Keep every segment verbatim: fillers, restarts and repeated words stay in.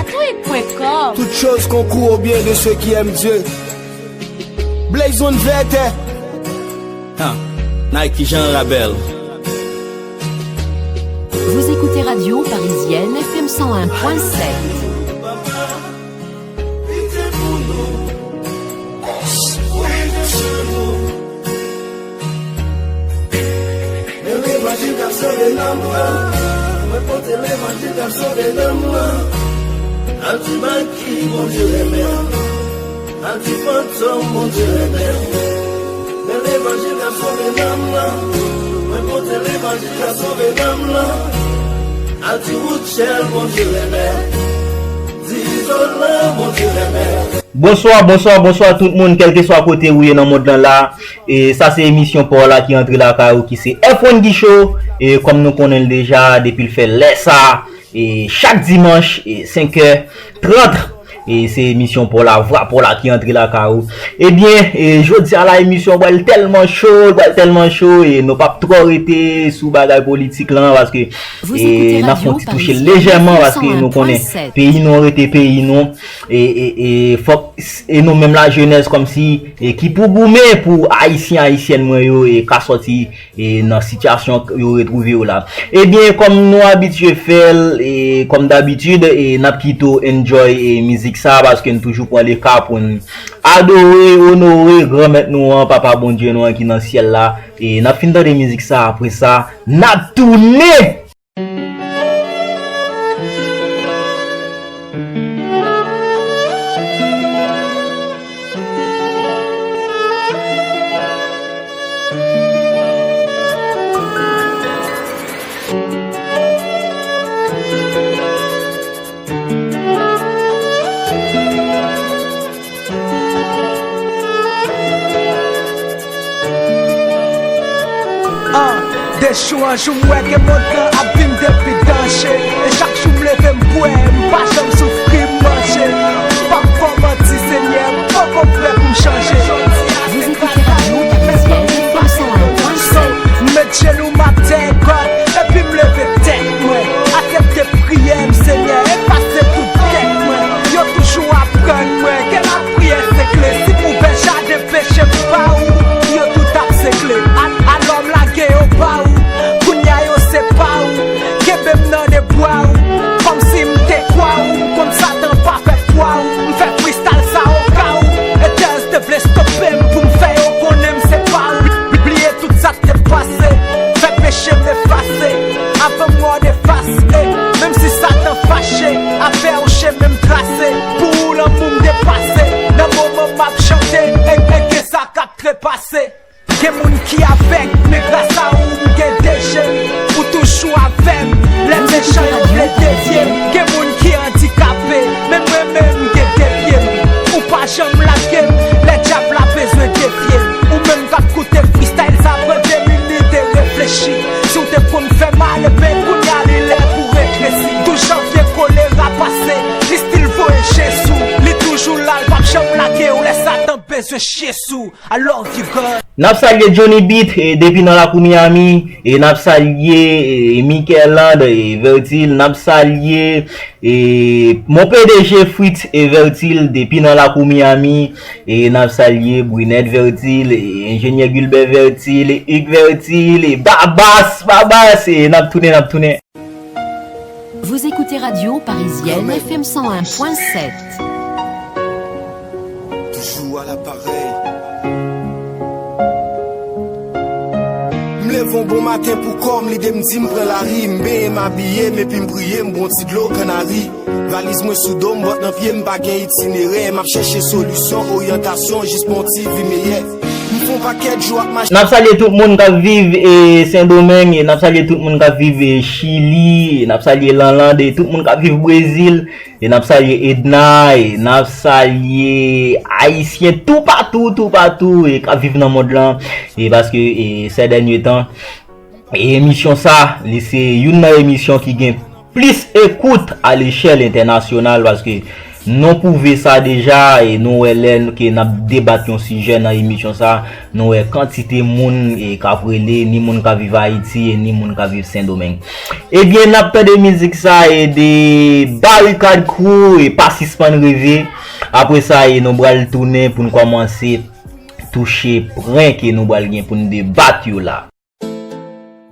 Tweet point com. Toutes choses concourent au bien de ceux qui aiment Dieu. Blaze One Vètè. Ah, Nike Jean Rabel. Vous écoutez Radio Parisienne F M cent un point sept. Men levanjil k ap sove nanm mwen. Mwen pote levanjil k ap sove nanm mwen. Al di Maki Bondye renmen. Al di Fantom Bondye renmen. Men levanjil k ap sove nanm mwen. Mwen pote levanjil k ap sove nanm mwen. Al di Rutshelle Bondye renmen. Di Izolan Bondye renmen. Bonswa, bonswa, bonswa tout moun, kèlkeswa kote ou ye nan mond lan la. E sa se emisyon pa w la ki antre lakay ou, ki se F one Guy Show. E kòm nou konnen l deja, depi l fè lè sa, e chak dimanch, e senk è trant, e se emisyon pa w la, vwa pa w la ki antre lakay ou. Ebyen, e jodi a la, emisyon pral tèlman cho, pral tèlman cho, e nou p ap twò rete sou bagay politik lan, paske e n ap fè yon ti touche lejèman, paske nou konnen peyi nou rete peyi nou. E, e, e fòk s- e nou menm lajenès kòmsi, e ki pou goumen pou ayisyen, ayisyèn mwen yo, e ka sòti, e nan sitiyasyon k- yo retwouve yo la. Ebyen, kòm nou abitye fè l, e kòm dabitid, e n ap kite w enjoy, e mizik sa, paske n toujou pran le ka pou n adore, onore Granmèt nou an, Papa Bondye nou an ki nan syèl la. E n ap fin tande mizik sa, apre sa, n ap tounen! An, de jou an jou, m wè ke mond lan ap vin de pi danje. E chak jou m leve, m bwè, m pa janm soufri, m manje. M p ap fè w manti, Senyè, m poko prè pou m chanje. Vous écoutez Radio Parisienne F M cent un point sept. M met jenou m atè, God, epi m leve tèt mwen. Aksepte priyè m, Senyè, efase tout dèt mwen. Yo toujou aprann mwen ke lapriyè se kle. Si m ouvè jaden peche m ba ou, yo tout ap sekle. A- alò m lage yo ba ou. Kounya yo se pa ou. Kenbe m nan de bra ou. Kòmsi m te kwa ou. M konn Satan pa fè fwa ou. M fè freestyle sa o ka ou. Haters te vle stope m pou m fè yo konnen m se pa ou. Bliye tout sa k te pase. Fè peche m efase. Avan m wè w defase. Menm si Satan fache, afè w chemen m trase. Pou ou lanmou m depase. Nan moman m ap chante, e, e gen sa k ap trepase. Gen moun ki avèg, men gras a ou m gen de je m. Ou toujou avè m, lè mechan yo vle devye m. Gen moun ki andikape, men mwen menm m gen de pye m. Ou pa janm lage m, lè dyab la bezwen defye m. Ou menm k ap koute freestyle sa, pran de minit e reflechi. Si w te konn fè mal, ebyen kounya li lè pou regresi. Douz janvye kolera pase, li still voye je sou. Li toujou la, l p ap janm lage w lè Satan bezwen chye sou. I love you, God. N ap salye Johnny Beat, e, depi nan lakou Miami, e n ap salye, e, Michael Land, e, Vertil, n ap salye, e, mon P D G Fritz, e, Vertil, depi nan lakou Miami, e n ap salye Brunette Vertil, e, enjenyè Gilbert Vertil, e, Hugues Vertil, e, Babas, Babas, e n ap tounen, n ap tounen. Vous écoutez Radio Parisienne F M cent un point sept. Toujou à l'appareil. M leve yon bon maten pou kò m, lide m di m pran lari, m benyen m abiye m epi m priye, m bwè yon ti dlo kannari. Valiz mwen sou do m, bòt nan pye m, pa gen itinerè, m ap chèche solisyon, oryantasyon, jis pou yon ti vi meyè. M fè yon pakèt jou ap mache. N ap salye tout moun k ap viv, e, Sendomeng, e n ap salye tout moun k ap viv, e, Chili, e n ap salye Lanland, e tout moun k ap viv Brezil, e n ap salye Edna, e n ap salye Ayisyen toupatou, toupatou, e k ap viv nan mond lan, e paske, e, sè dènye tan, e emisyon sa, li se youn nan emisyon ki gen plis ekout a lechèl entènasyonal, paske Nou pwouve sa deja, e nou wè lè n- ke n ap debat yon sijè nan emisyon sa, nou wè kantite moun, e, k ap rele, ni moun k ap viv Ayiti, e ni moun k ap viv Sendomeng. Ebyen, n ap tande mizik sa, e de Barikad Crew, e Pa Sispann Reve. Apre sa, e nou pral tounen pou n kòmanse touche pwen ke nou pral gen pou n debat yo la.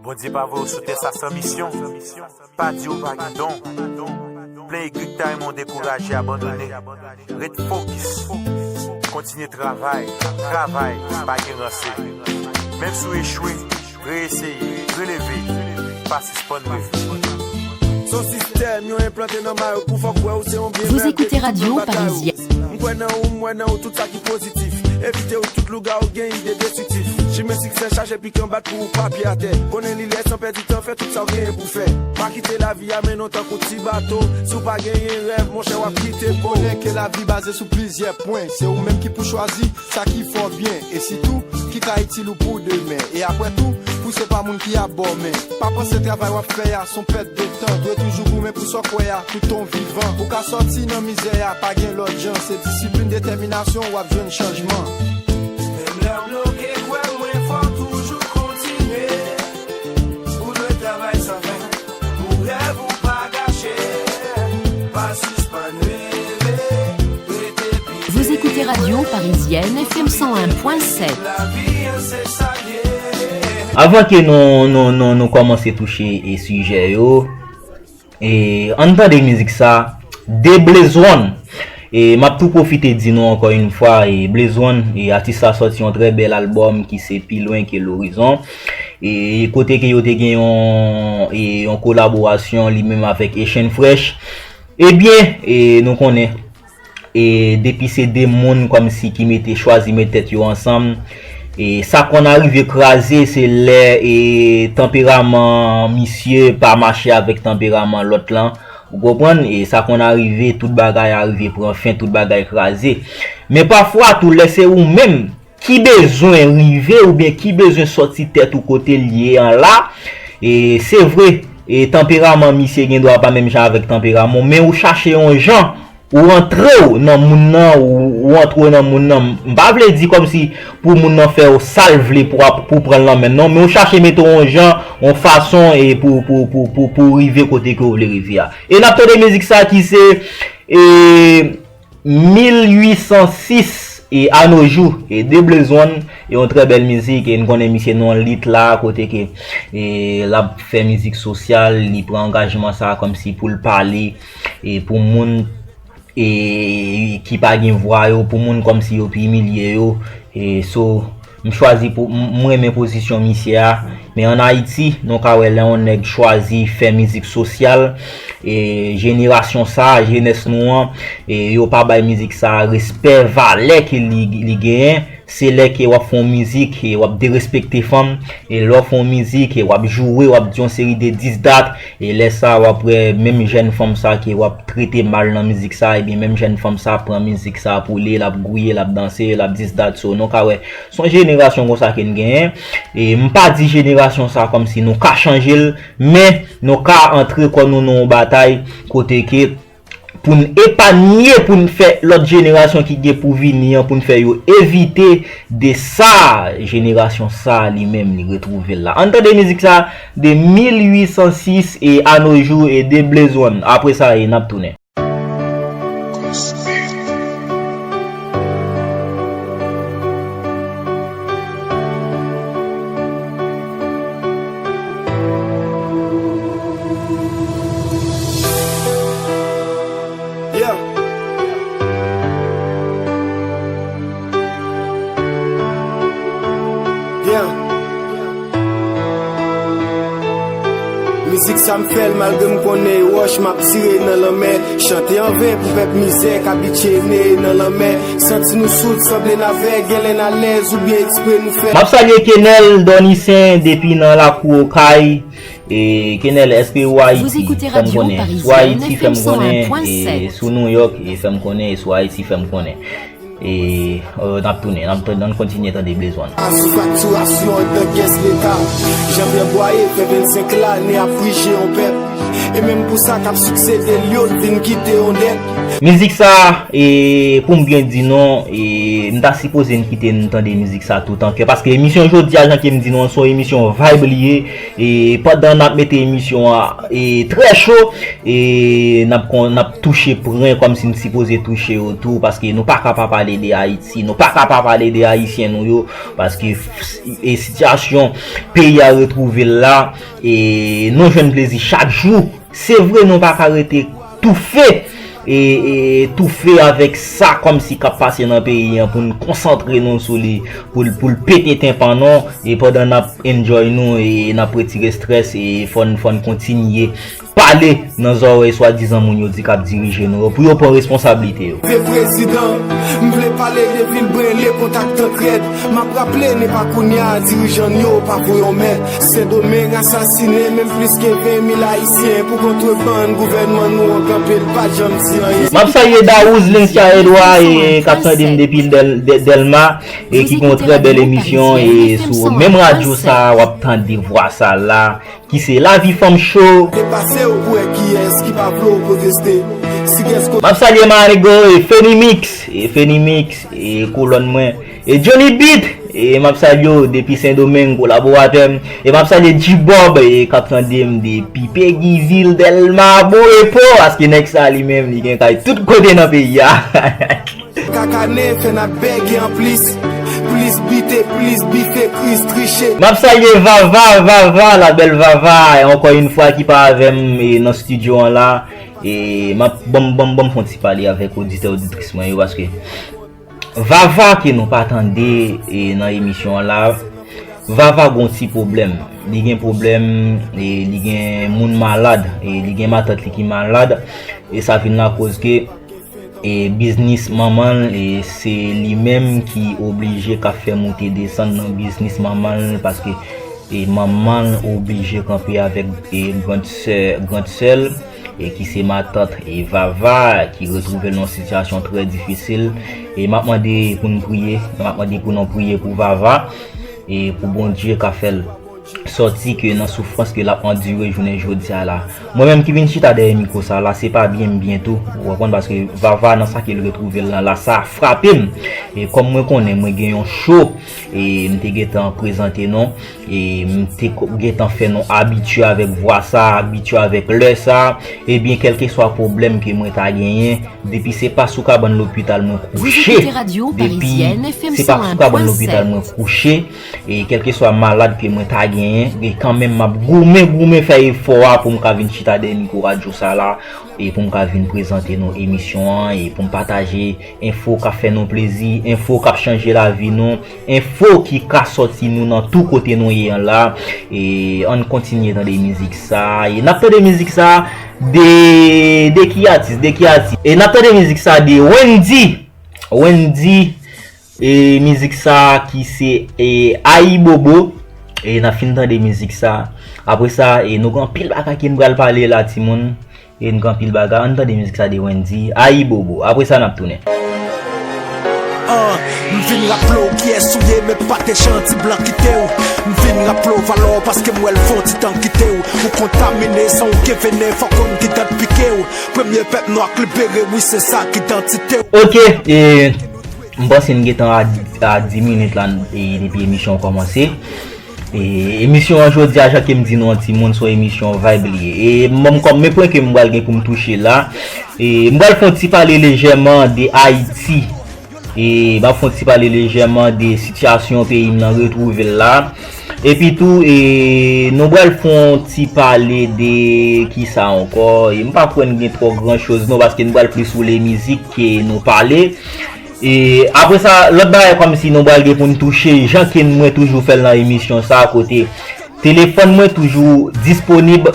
Bondye pa voye w sou tè sa san misyon. Pa di w pa gen don. Plen egri k ta renmen w dekouraje, abandone. Ret fokis. Kontinye travay, travay, pa gen ranse. Menm si w echwe, reyeseye, releve. Pa sispann reve. Son sistèm yo enplante nan mayo pou fè w kwè ou se yon byen. Vous écoutez Radio Parisienne. M kwè nan ou, m wè nan ou tout sa ki pozitif. Evite ou tout lougawou gen ide destriktif. Chimen siksè chache pik an bat pou ou pa pye atè. Konnen li lè san pèdi tan, fè tout sa w genyen pou fè. Pa kite lavi a mennen w tankou ti bato. Si w pa genyen rèv, monchè, w ap kite po. Konnen ke lavi baze sou plizyè pwen. Se ou menm ki pou chwazi sa ki fè w byen. E sitou, ki ka itil ou pou demen. E apre tou, pouse pa moun ki ap ba w men. Pa panse travay w ap fè a se yon pèt de tan. Dwe toujou goumen pou sa w kwè a tout tan w vivan. Pou w ka sòti nan mizè a, pa gen lòt jan. Se disiplin, detèminasyon, w ap jwenn chanjman. Menm lè w bloke, kwè mwen, fò w toujou kontinye. Ou dwe travay san fen. Pou rèv ou pa gache. Pa sispann reve. Rete Vous écoutez Radio Parisienne, F M cent un point sept. Avan ke nou, nou, nou, nou kòmanse touche e sijè yo, e, ann tande mizik sa, de Blaze One. E m ap tou pwofite di nou ankò yon fwa, e Blaze One, e atis la sòti yon trè bèl albòm ki se Pi Lwen Ke Lorizon. E kote ke yo te gen yon, e, yon kolaborasyon li menm avèk Echèn Fresh. Ebyen, e, nou konnen, e, depi se de moun kòmsi ki mete, chwazi met tèt yo ansanm, e, sa konn arive kraze, se lè, e, tanperaman misye pa mache avèk tanperaman lòt lan. Ou konprann? E sa konn arive, tout bagay arive pran fen, tout bagay kraze. Men pafwa tou, lè se ou menm ki bezwen rive oubyen ki bezwen sòti tèt ou kote l ye an la, e se vre, e tanperaman misye gen dwa pa menm jan avèk tanperaman w, men ou chache yon jan, ou antre w nan moun nan, ou, ou antre w nan moun nan. M pa vle di kòmsi pou moun nan fè w sa l vle pou ap, pou pran l nan men l non, men ou chache mete w yon jan, yon fason, e pou, pou, pou, pou, pou rive kote ke w vle rive a. E n ap tande mizik sa ki se, e, mil uit san sis, e, A Nos Jours, e, de Blaze One, e, yon trè bèl mizik, e, n konnen misye nan yon lit la, kote ke, e, l ap fè mizik sosyal, li pran angajman sa kòmsi pou l pale, e, pou moun, e, ki pa gen vwa yo, pou moun kòmsi yo pi imilye yo, e, so, m chwazi pou, m, m renmen pozisyon misye a, men ann Ayiti, nou ka wè lè yon nèg chwazi fè mizik sosyal, e jenerasyon sa, jenès nou an, e yo pa bay mizik sa respè, valè ke li, li genyen. Se lè ke w ap fè yon mizik, e w ap derespekte fanm, e lè w fè yon mizik, e w ap joure, w ap di yon seri de disdat, e lè sa, w ap wè menm jèn fanm sa ke w ap trete mal nan mizik sa, ebyen menm jèn fanm sa pran mizik sa pou li, l ap gouye, l ap danse, l ap disdat. So, nou ka wè, se yon jenerasyon konsa ke n genyen. E m pa di jenerasyon sa kòmsi nou ka chanje l, men nou ka antre kò nou nan yon batay kote ke pou n epanye, pou n fè lòt jenerasyon ki gen pou vini an, pou n fè yo evite de sa jenerasyon sa li menm li retwouve l la. Ann tande mizik sa de mil uit san sis e A Nos Jours e de Blaze One. Apre sa, e n ap tounen. Yeah. Yeah. Mizik sa m fè l malgre m konnen e wòch m ap tire nan lanmè. Chante an ven pou pèp mizè k abitye neye nan lanmè. Santi nou soud, sanble n avèg, genlè n alèz oubyen eksprè nou fè. M ap salye Kenel Dornicen depi nan lakou Okay. E Kenel, èske ou Ayiti? Fè m konnen. Si w Ayiti, fè m konnen. E si w Nouyòk, e fè m konnen. E si w Ayiti, fè m konnen. E, e, n ap tounen, n ap, n ap kontinye tande Blaze One. Sou faktirasyon anndan kès Leta. Jean-Pierre Boyer fè vennsenk lane ap prije yon pèp. E menm pou sa k ap siksede l yo, t vin kite yon dèt. Mizik sa, e, pou m byen di nou, e, m ta sipoze n kite n tande mizik sa tout an kè, paske emisyon jodi a, jan ke m di nou an, se yon emisyon vibe li ye, e, pandan n ap mete emisyon an, e, trè cho, e, n ap kon, n ap touche pwen kòmsi n sipoze touche yo tou, paske nou pa ka pa pale de Ayiti, nou pa ka pa pale de Ayisyen nou yo, paske, e, sitiyasyon peyi a retwouve l la, e, nou jwenn plezi chak jou. Se vre, nou pa ka rete toufe, e, e, toufe avèk sa kòmsi k ap pase nan peyi an, pou n konsantre nou sou li, pou l, pou l pete tenpan nou, e pandan n ap enjoy nou, e n ap retire strès, e fò n, fò n kontinye pale nan zòrèy swadizan moun yo di k ap dirije nou yo, pou yo pran responsablite yo. Vye prezidan, m vle pale de Vilbren, le kontak tank rèd. M ap raple, n e pa kounye a, dirijan n yo pa voye yon mèt. Sendomeng asasinen menm plis ke ven mil Ayisyen pou kontrebann, gouvènman nou an kanpe, l pa janm di anyen. M ap salye Dawouz Lensya Edwa, e, k ap tande m depi Dèl-, Dè-, Dèlma, e ki gen yon trè bèl emisyon, e sou menm radyo sa, w ap tande vwa sa la, ki se Lavi Fanm Cho. Depase w pou wè kiyès ki pa vle w pwoteste. Si gèsko. M ap salye Manego, e Fenimix, e Fenimix, e kolòn mwen, e Johnny Beat, e m ap salye w depi Sendomeng, kolaboratè m, e m ap salye G-Bob, e k ap tande m depi Pegivil, Dèlma, Boepo, paske nèg sa li menm, li gen kay tout kote nan peyi a. Kakanen fè n ap bège anplis. Plis bite, plis bife, Kris triche. M ap salye Vava, Vava, la belle Vava, e ankò yon fwa ki pa avè m, e, nan estidyo an la. E m ap, ban m, ban m, ban m fè yon ti pale avèk oditè, oditris mwen yo, paske Vava ke nou pa tande, e, nan emisyon an la, Vava gon ti pwoblèm. Li gen pwoblèm, e, li gen moun malad, e, li gen matant li ki malad, e sa vin lakoz ke, e, biznis manman l, e, se li menm ki oblije k ap fè moute desann nan biznis manman l, paske, e, manman l oblije kanpe avèk, e, grand sè, grand sè l, e, ki se matant, e, Vava, ki retwouve l nan yon sitiyasyon trè difisil. E m ap mande pou n priye, m ap mande pou nou priye pou Vava, e pou Bondye ka fè l sòti ke nan soufrans ke l ap andire jounen jodi a la. Mwen menm ki vin chita dèyè mikwo sa la, se pa byen m byen tou, ou konprann, paske Vava nan sa ke l retwouve l lan la, sa frape m. E kòm mwen konnen mwen gen yon cho, e m te gentan prezante nou, e m te ko-, gentan fè nou abitye avèk vwa sa, abitye avèk lè sa, ebyen kèlkeswa pwoblèm ke mwen ta genyen, depi se pa sou kabann lopital mwen kouche, depi se pa sou kabann lopital mwen kouche, e kèlkeswa malad ke mwen ta genyen, e kanmenm m ap goumen, goumen fè efò a pou m ka vin chita dèyè mikwo radyo sa la, e pou m ka vin prezante nou emisyon an, e pou m pataje enfo k ap fè nou plezi, enfo k ap chanje lavi nou, enfo ki ka sòti nou nan tou kote nou ye an la. E ann kontinye tande mizik sa. E n ap tande mizik sa de, de ki atis, de ki atis? E n ap tande mizik sa de Wendy. Wendy, e mizik sa ki se, e, Ayibobo. E n ap fin tande mizik sa. Apre sa, e nou gen anpil bagay ke n pral pale la, timoun. E n gen anpil bagay. Ann tande mizik sa de Wendy, Ayibobo. Apre sa, n ap tounen. Ah, m vin raple w kiyès ou ye, men pa te jan ti blan kite w. M vin raple w valè w paske m wè l fè yon ti tan kite w. Ou kontamine san w gen venen, fò konn ki dat pike w. Premye pèp nwa k libere, wi, se sa k idantite w. Ok, e, m panse n gentan a, a dis minit la, e, depi emisyon an kòmanse. E, emisyon an jodi a, jan ke m di nou an timoun, se yon emisyon vibe li ye. E, m, m, kòm men pwen ke m pral gen pou m touche la, e, m pral fè yon ti pale lejèman de Ayiti. E, m ap fè yon ti pale lejèman de sitiyasyon peyi m nan retwouve l la. Epi tou, e, nou pral fè yon ti pale de kisa ankò? E, m pa kwè n gen twò gran choz non, paske n pral plis woule mizik ke nou pale. E apre sa, lòt bagay kòmsi nou pral gen pou n touche, jan ke mwen toujou fè l nan emisyon sa, kote telefòn mwen toujou disponib,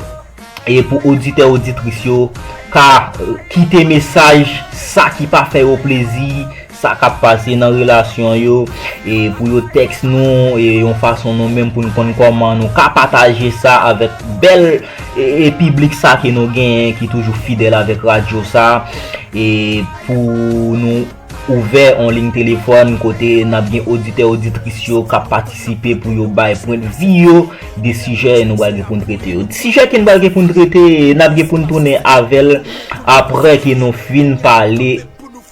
e pou oditè, oditris yo ka, e, kite mesaj, sa ki pa fè yo plezi, sa k ap pase nan relasyon yo, e pou yo tèks nou, e yon fason nou menm pou n konn kòman nou ka pataje sa avèk bèl, e, e piblik sa ke nou genyen ki toujou fidèl avèk radyo sa, e pou nou ouvè yon liy telefòn kote n ap gen oditè, oditris yo k ap patisipe pou yo bay pwennvi yo de sijè nou pral gen pou n trete yo. Sijè ke n pral gen pou n trete, n ap gen pou n tounen avè l apre ke nou fin pale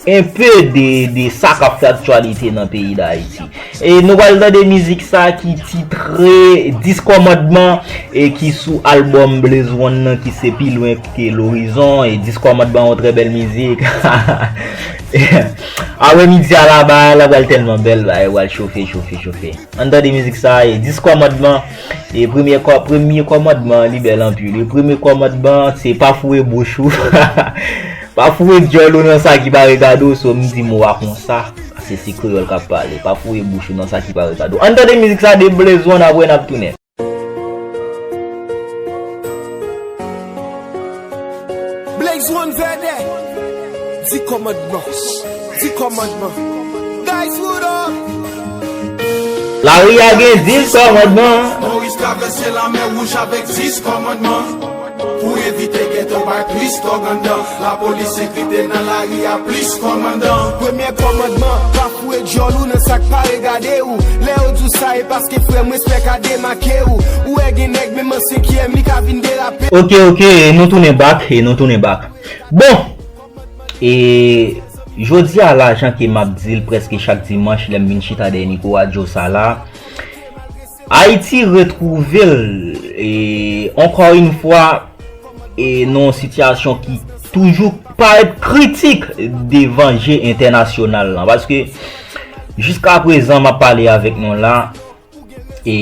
enpe de, de sa k ap fè aktyalite nan peyi Dayiti. E nou pral tande mizik sa ki titre Dis Kòmandman e ki sou albòm Blaze One nan ki se Pi Lwen ke Lorizon. E Dis Kòmandman yon trè bèl mizik. Apre midi a la, bagay la pral tèlman bèl, bagay pral chofe, chofe, chofe. Ann tande mizik sa, e Dis Kòmandman, e premye kò-, premye kòmandman, li bèl anpil. E premye kòmandman, se pa foure bouch ou. Pa foure dyòl ou nan sa ki pa regade w, so m di mo a konsa, paske se kreyòl k ap pale. Pa foure bouch ou nan sa ki pa regade w. Ann tande mizik sa de Blaze One, apre n ap tounen. Blaze One Vèdè. Di kòmandman. Di kòmandman. Guys, what up? Lari a gen dis kòmandman. Moyiz travèse lanmè wouj avèk dis kòmandman. Pou evite gèto bay plis kòmandan. Lapolis enkripte nan lari a plis kòmandan. Premye kòmandman, pa foure dyòl ou nan sa k pa regade ou. Lè yo di w sa, e paske frè m, respè ka demake ou. Ou wè gen nèg menm an senkyèm, li ka vin derape. Ok, ok, nou tounen back, e nou tounen back. Bon, e jodi a la, jan ke m ap di l prèske chak dimanch, lè m vin chita dèyè mikwo radyo sa la, Ayiti retwouve l, e, ankò yon fwa, e, nan yon sitiyasyon ki toujou parèt kritik devan je entènasyonal lan. Paske, jiska prezan, m ap pale avèk nou la, e,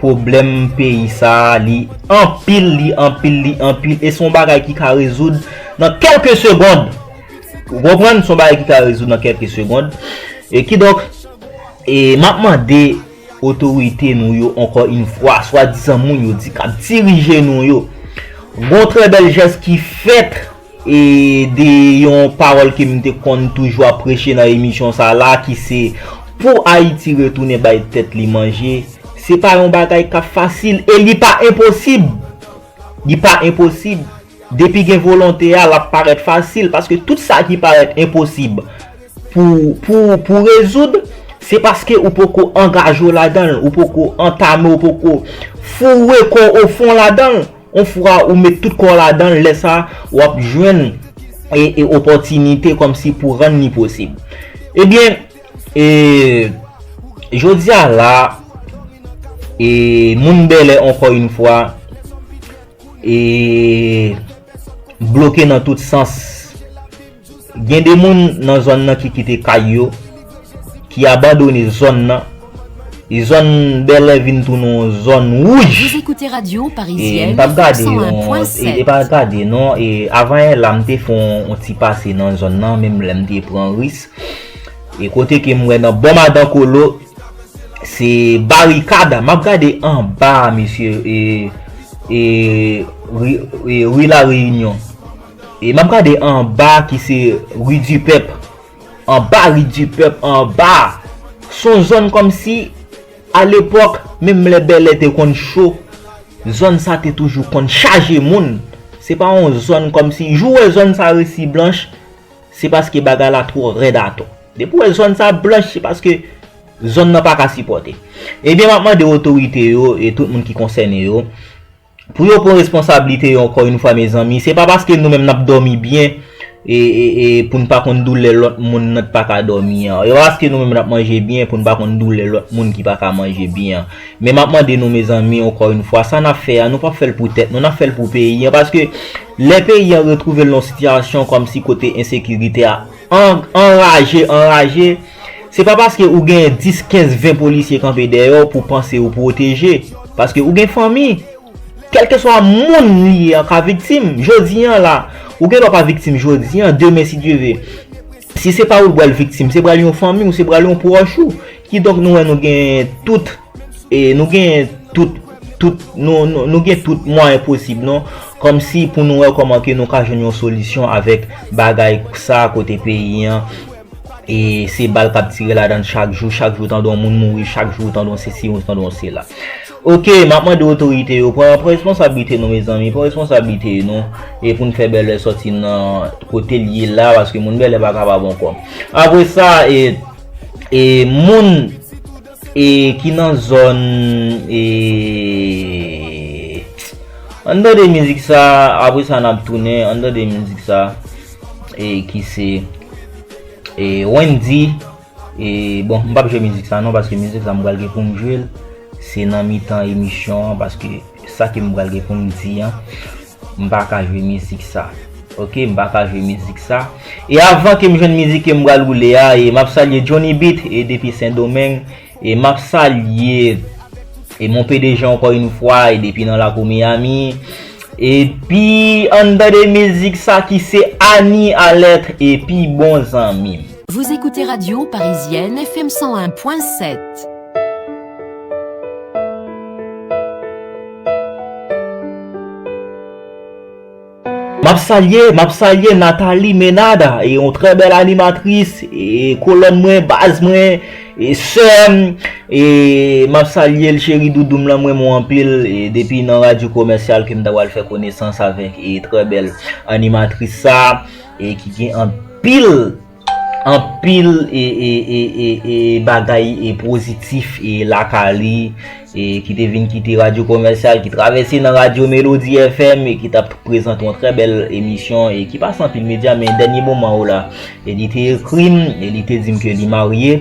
pwoblèm peyi sa a, li anpil, li anpil, li anpil, e se yon bagay ki ka rezoud nan kèlke segond. Ou konprann? Se yon bagay ki ka rezoud nan kèlke segond. E kidonk, e, m ap mande otorite nou yo, ankò yon fwa, swadizan moun yo di k ap dirije nou yo, gon trè bèl jès ki fèt, e, de yon pawòl ke m te konn toujou ap preche nan emisyon sa la, ki se pou Ayiti retounen bay tèt li manje, se pa yon bagay k ap fasil e li pa enposib. Li pa enposib. Depi gen volonte a, l ap parèt fasil, paske tout sa ki parèt enposib pou, pou, pou rezoud, se paske ou poko angaje w ladan l, ou poko antame, ou poko foure kò w ofon ladan l. Yon fwa ou met tout kò w ladan l, lè sa a, w ap jwenn e, e opòtinite kòmsi pou rann li posib. Ebyen, e, jodi a la, e, moun Bèlè, ankò yon fwa, e, bloke nan tout sans. Gen de moun nan zòn nan ki kite kay yo, ki abandone zòn nan. E zòn Bèlè vin tounen yon zòn wouj. Vous écoutez Radio E Parisienne, m t ap gade yon, cent un point sept. E, e pa gade non, e avan yè la m te fè yon, yon ti pase nan zòn nan, menm lè m te pran ris. E kote ke m wè nan bò Madan Kolo, se barikad. M ap gade anba, mesye, e, e, ri, e, ri La Reyinyon. E m ap gade anba ki se ri di Pèp. Anba ri di Pèp, anba. Se yon zòn kòmsi, alepòk, menm lè Bèlè te konn cho, zòn sa te toujou konn chaje moun. Se pa yon zòn kòmsi, jou w wè zòn sa resi blanch, se paske bagay la twò rèd atò. Depi w wè zòn sa blanch, se paske zòn nan pa ka sipòte. Ebyen, m ap mande otorite yo e tout moun ki konsène yo, pou yo pran responsablite yo ankò yon fwa, mezanmi. Se pa paske nou menm n ap dòmi byen, e, e, e pou n pa konn doulè lòt moun nan t pa ka dòmi an. E pa paske nou menm n ap manje byen pou n pa konn doulè lòt moun ki pa ka manje byen an. Men m ap mande nou, mezanmi, ankò yon fwa, sa n ap fè a, nou p ap fè l pou tèt nou, n ap fè l pou peyi an. Paske lè peyi an retwouve l nan yon sitiyasyon kòmsi kote ensekirite a an, anraje, anraje, se pa paske ou gen dis, kenz, ven polisye kanpe dèyè w pou panse ou pwoteje. Paske ou gen fanmi. Kèlkeswa moun li ye an ka viktim. Jodi an la, ou gen dwa pa viktim jodi an, demen si Dye ve. Si se pa ou l pral viktim, se pral yon fanmi w, se pral yon pwòch ou. Kidonk nou wè nou gen tout, e nou gen tout, tout, nou, nou, nou gen tout mwayen posib non. Kòmsi pou nou wè kòman ke nou ka jwenn yon solisyon avèk bagay sa kote peyi an. E se bal k ap tire ladan l chak jou, chak jou tande yon moun mouri, chak jou tande yon sesi, tande yon sela. Oke, m ap mande otorite yo, pran, pran responsablite nou, mezanmi, pran responsablite nou, e pou n fè Bèlè sòti nan kote l ye la, paske moun Bèlè pa kapab ankò. Apre sa, e, e moun, e ki nan zòn, e, ann tande mizik sa, apre sa n ap tounen, ann tande mizik sa, e ki se, e Wendy, e bon, m p ap jwe mizik sa non, paske mizik sa m pral gen pou m jwe l, se nan mitan emisyon an, paske sa ke m pral gen pou m di an, m pa ka jwe mizik sa. Oke, m pa ka jwe mizik sa. E avan ke m jwenn mizik ke m pral woule a, e m ap salye Johnny Beat, e depi Sendomeng, e m ap salye, e mon P D G ankò yon fwa, e depi nan lakou Miami. Epi, ann tande mizik sa ki se Annie Alerte, e pi bon zanmi m. Vous écoutez Radio Parisienne F M cent un point sept. M ap salye, m ap salye Nathalie Menada, e yon trè bèl animatris, e kolòn mwen, baz mwen, e sè m, e m ap salye l, cheri doudou m lan, m renmen w anpil, e depi nan radyo komèsyal ke m ta pral fè konesans avèk, e trè bèl animatris sa, e ki gen anpil anpil e, e, e, e, e bagay e pozitif e lakay li, e ki te vin kite radyo komèsyal, ki travèse nan radyo Melodi F M e ki t ap prezante yon trè bèl emisyon e ki pase anpil medya, men dènye moman yo la, e li te ekri m, e li te di m ke li marye,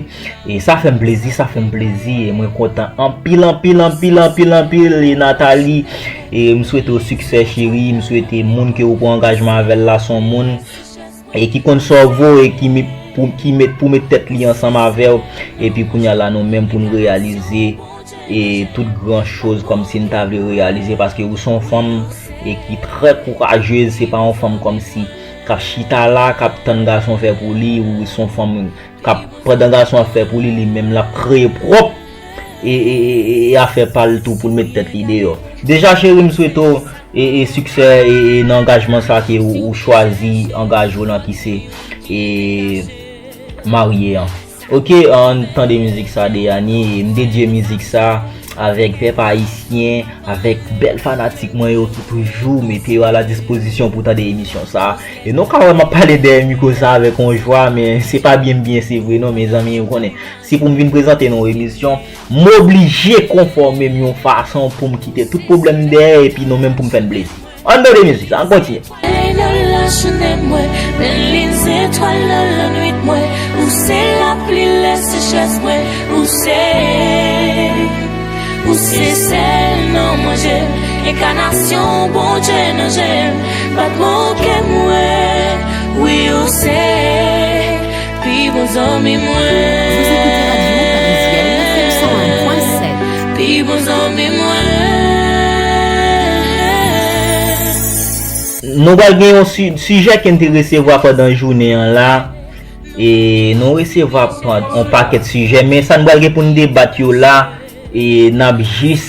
e sa fè m plezi, sa fè m plezi, e mwen kontan anpil, anpil, anpil, anpil, anpil, e Nathalie, e m swete w siksè, cheri, m swete moun ke ou pran angajman avè l la, se yon moun e ki konn sa w vo e ki met pou, ki met pou met tèt li ansanm avè w, epi kounye a la nou menm pou n reyalize e tout gran choz kòmsi n ta vle reyalize, paske ou se yon fanm e ki trè kourajez, se pa yon fanm kòmsi k ap chita la, k ap tann gason fè pou li, ou se yon fanm k ap, pandan gason ap fè pou li, li menm l ap kreye pwòp e, e, e, e, e afè pa l tou pou l met tèt li deyò. Deja cheri, m swete w e, e siksè e, e nan angajman sa ke ou, ou chwazi angaje w lan ki se e marye an. Oke, ann tande mizik sa de Annie, e m dedye mizik sa avèk pèp ayisyen, avèk bèl fanatik mwen yo ki toujou mete yo a la dispozisyon pou tande emisyon sa. E nou ka wè m ap pale dèyè mikwo sa avèk yon jwa, men se pa byen m byen se vre non, mezanmi, ou konnen. Si pou m vin prezante nou emisyon, m oblije konfòme m yon fason pou m kite tout pwoblèm dèyè epi nou menm pou m fè n plezi. Ann tande mizik sa, ann kontinye. Solèy nan lajounen mwen, men li zetwal nan lannwit mwen. Ou se lapli lè sechrès mwen, ou se, ou se sèl nan manje, enkanasyon Bondye nan je m, pa t manke mwen, wi ou se pi bon zanmi mwen. Vous écoutez Radio Parisienne F M cent un point sept. Pi bon zanmi mwen. Nou pral gen yon si- sijè ke n te resevwa pandan jounen an la. E nou resevwa pa- yon pakèt sijè, men sa n pral gen pou n debat yo la, e n ap jis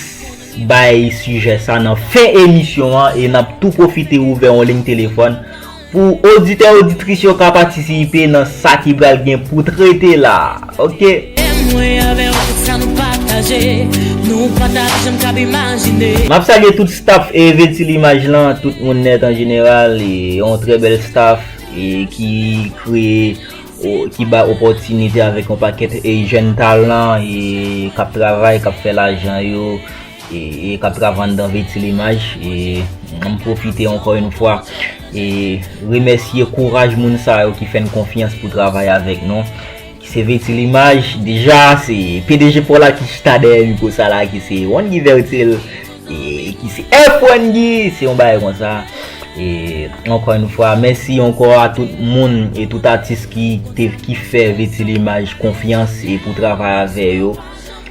bay sijè sa nan fen emisyon an, e n ap tou pwofite ouvè yon liy telefòn pou oditè oditris yo ka patisipe nan sa ki pral gen pou trete la. Oke. Mwen avè w, tout sa nou pataje, nou pa ta janm kab imajine. M ap salye tout staff e Veti Limaj lan, tout moun nèt an jeneral, e yon trè bèl staff e ki kreye, o- ki bay opòtinite avèk yon pakèt e jèn talan e k ap travay, k ap fè lajan yo, e, e k ap travay anndan Veti Limaj. E m pwofite ankò yon fwa e remèsye kouraj moun sa yo ki fè n konfyans pou travay avèk nou. Ki se Veti Limaj, deja se P D G pa w la ki chita dèyè mikwo sa la, ki se Wendy Vertil, e ki se F Wendy, se yon bagay konsa. E ankò yon fwa, mèsi ankò a tout moun e tout atis ki te, ki fè Veti Limaj konfyans e pou travay avè yo.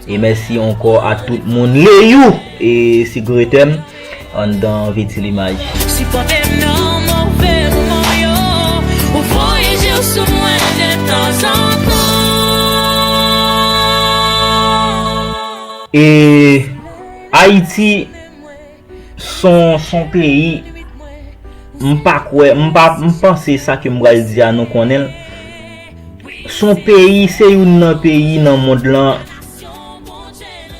E mèsi ankò a tout moun. Leyou e Sigretèm anndan Veti Limaj. Sipòte m nan move moman yo, ou voye je w sou mwen de tanzantan. E Ayiti, son, son peyi, m pa kwè, m pa, m panse sa ke m pral di a nou konnen l. Se yon peyi, se youn nan peyi nan mond lan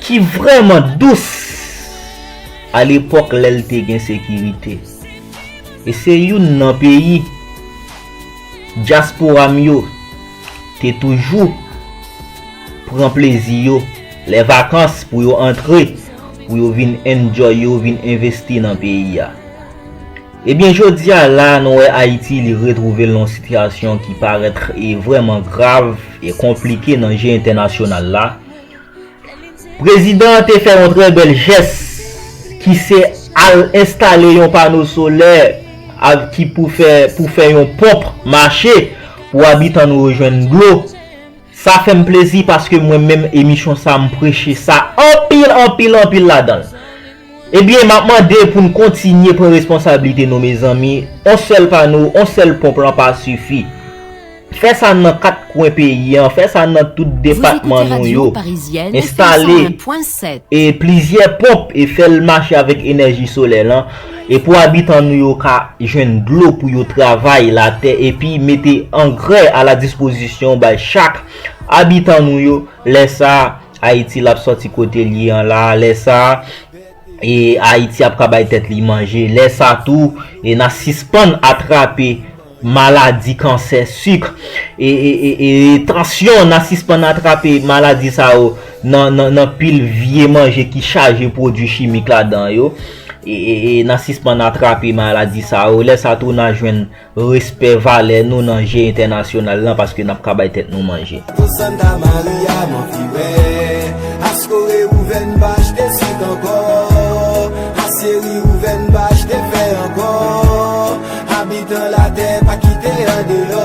ki vrèman dous alepòk lè l te gen sekirite. E se youn nan peyi dyaspora m yo te toujou pran plezi yo lè vakans pou yo antre, pou yo vin enjoy yo, vin envesti nan peyi a. Ebyen, jodi a la, nou wè Ayiti, li retwouve l nan yon sitiyasyon ki parèt e vrèman grav e konplike nan je entènasyonal la. Prezidan an te fè yon trè bèl jès ki se al enstale yon pano solè av-, ki pou fè, pou fè yon ponp mache pou abitan nou yo jwenn dlo. Sa fè m plezi paske mwen menm emisyon sa m preche sa anpil, anpil, anpil ladan l. Ebyen, m ap mande pou n kontinye pran responsablite nou, mezanmi. On sèl pano, on sèl ponp lan pa sifi. Fè sa nan kat kwen peyi an, fè sa nan tout depatman nou yo. Enstale e plizyè ponp e fè l mache avèk enèji solè lan. E pou abitan nou yo ka jwenn dlo pou yo travay latè epi mete angrè a la dispozisyon bay chak abitan nou yo. Lè sa a, Ayiti l ap sòti kote l ye an la. Lè sa a, e Ayiti ap ka bay tèt li manje. Lè sa tou, e n a sispann atrape maladi kansè, sik, e, e, e, e tansyon, n a sispann atrape maladi sa yo nan, nan, nan pil vye manje ki chaje pwodui chimik ladan yo. E, e, e n a sispann atrape maladi sa yo. Lè sa tou, n a jwenn respè valè nou nan je entènasyonal lan paske n ap ka bay tèt nou manje. Santa Maria, m anvi wè. Askore ouvè n pa achte sik ankò. Asyeri ouvè n pa achte fè ankò. Abitan latè pa kite andeyò.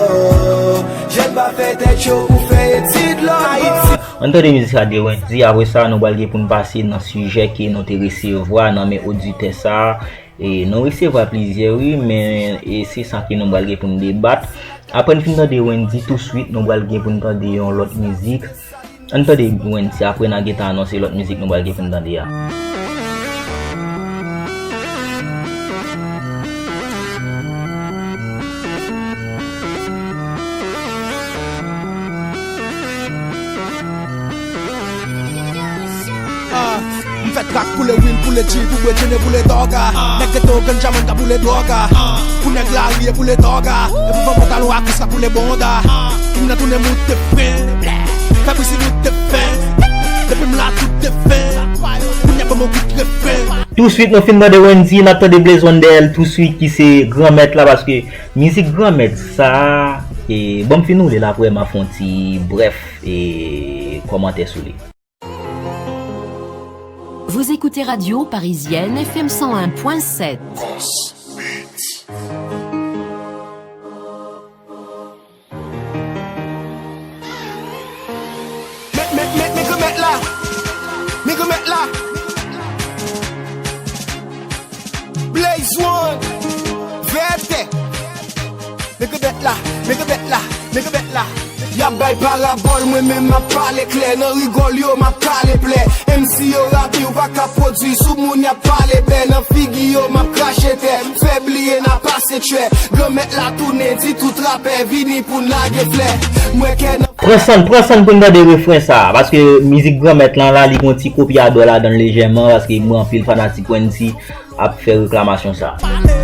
Jèn pa fè tèt cho pou fè etid lò. Ayiti. Ann tande mizik sa de Wendy, apre sa nou pral gen pou n pase nan sijè ke nou te resevwa nan men oditè sa a. E nou resevwa plizyè, wi, men e se sa ke nou pral gen pou n debat. Apre n fin tande Wendy, touswit nou pral gen pou n tande yon lòt mizik. Ann tande Wendy, apre n a gentan anonse lòt mizik nou pral gen pou n tande a. Ah, m fè trak pou le wil, pou le G, pou bwè djene, pou le dòga. Nèg geto, ganja, mwen ka boule dòga. Pou nèg lari e pou le dòga. E pou fanm pantalon a kous ka boule bonda. Pou m nan tounen moute fren. Fè bri si moute fren. Depi m la tout te fen. Kounye a ban m yon kout refren. Touswit nou fin tande Wendy, n ap tande Blaze One dèyè l touswit ki se Granmèt la, paske mizik Granmèt sa, e, bon, m fin woule l, apre m a fè yon ti brèf, e, kòmantè sou li. Vous écoutez Radio Parisienne F M cent un point sept. Men, men, men, men Granmèt la. Men Granmèt la. Blaze One. Vètè. Men Granmèt la. Men Granmèt la. Men Granmèt la. Y ap bay parabòl, mwen menm m ap pale klè. Nan rigòl yo, m ap kale plè. M C yo rapi, ou pa ka pwodui sou moun, y ap pale bè. Nan figi yo, m ap krache tè. M fè bliye, n a pase tchwè. Granmèt la tounen, di tout rapè, vini pou n lage flè. M wè kè nan Pran san n, pran san n pou n tande refren sa a, paske mizik Granmèt lan la, li gon ti kopyadò ladan l lejèman, paske m wè anpil fanatik Wendy ap fè reklamasyon sa a.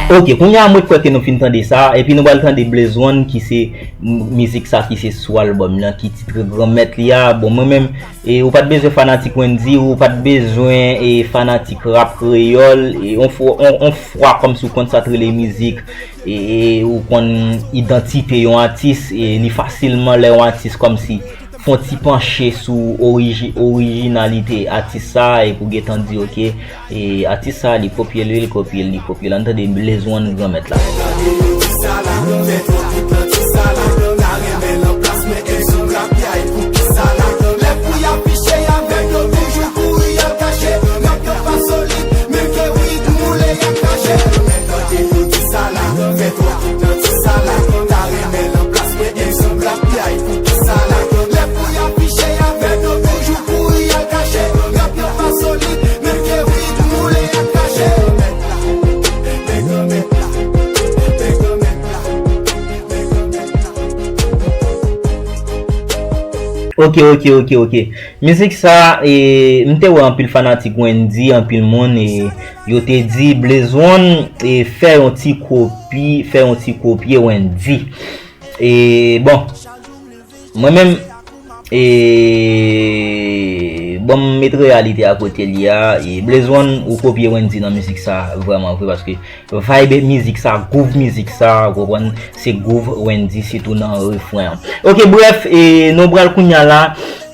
Ok, kounye a mwen kwè ke nou fin tande sa, epi nou pral tande Blaze One ki se m-, mizik sa ki se sou albòm lan, ki titre Granmèt li a. Bon, mwen menm, e, ou pa t bezwen fanatik Wendy, ou pa t bezwen, e, fanatik rap kreyòl, e, on fwa, on, on fwa kòmsi w konn sa t rele mizik, e, e, ou konn idantite yon atis, e, li fasilman lè yon atis kòmsi fè yon ti panche sou oriji-, orijinalite atis sa a, e pou gentan di, ok, e atis sa a, li kopye l, wi, li kopye l, li kopye l. Ann tande Blaze One Granmèt la. Ok, ok, ok, ok. Mizik sa, e, m te wè anpil fanatik Wendyy, anpil moun, e, yo te di Blaze One, e, fè yon ti kopi, fè yon ti kopye Wendyy. E, bon, mwen menm, e, bon, m met reyalite a kote li a, e, Blaze One, ou kopye Wendyy nan mizik sa, vrèman vre, paske vibe mizik sa, groove mizik sa, ou konprann, se groove Wendyy, sitou nan refren an. Ok, bref, e, nou pral kounye a la,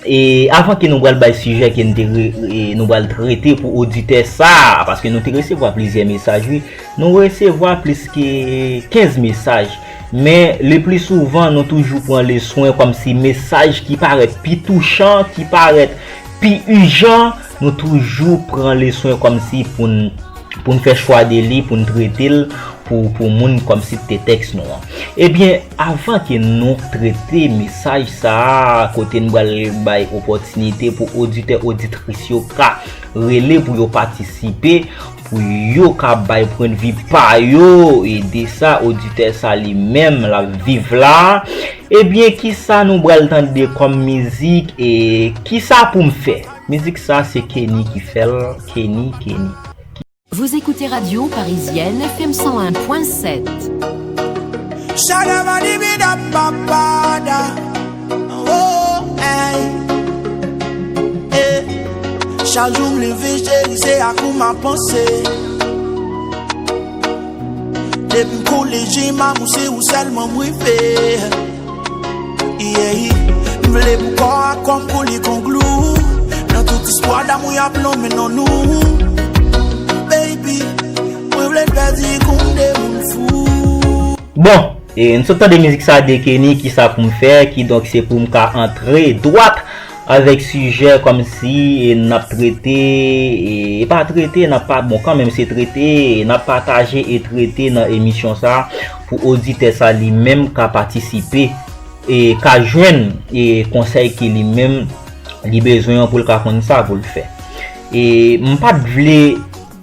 e, avan ke nou pral bay sijè ke n te re- e, nou pral trete pou oditè sa, paske nou te resevwa plizyè mesaj, wi. Nou resevwa plis ke kenz mesaj. Men, le pli souvan, nou toujou pran le swen kòmsi mesaj ki parèt pi touchan, ki parèt pi ijan, nou toujou pran le swen kòmsi pou n pou n fè chwa de li, pou n trete l, pou, pou moun kòmsi te tèks nou an. Ebyen, avan ke nou trete mesaj sa a, kote n pral bay opòtinite pou oditè, oditris yo ka rele pou yo patisipe, pou yo ka bay pwennvi pa yo, e de sa oditè sa li menm l ap viv la. Ebyen, kisa nou pral tande kòm mizik, e kisa pou m fè? Mizik sa se Kenny ki fè l, Kenny, Kenny. Vous écoutez Radio Parisienne F M cent un point sept. Shadabadibidababada. Oh, hey. Eh. Chak jou m leve, cheri, se ak ou m ap panse. Depi m kolejye, m amou, se ou sèlman m reve. Yeah. M vle pou kò a kò m koule kon glou. Nan tout istwa damou y ap lonmen non nou. Baby, mwen vle pèdi kou m de moun fou. Bon, e, n sot tande mizik sa de Kenny, kisa pou m fè, kidonk se pou m ka antre dwat avèk sijè kòmsi, e, n ap trete, e, e pa trete, n ap pa, bon, kanmenm se trete, e, n ap pataje e trete nan emisyon sa pou oditè sa li menm ka patisipe, e, ka jwenn, e, konsèy ke li menm li bezwen an pou l ka konn sa pou l fè. E m pa t vle,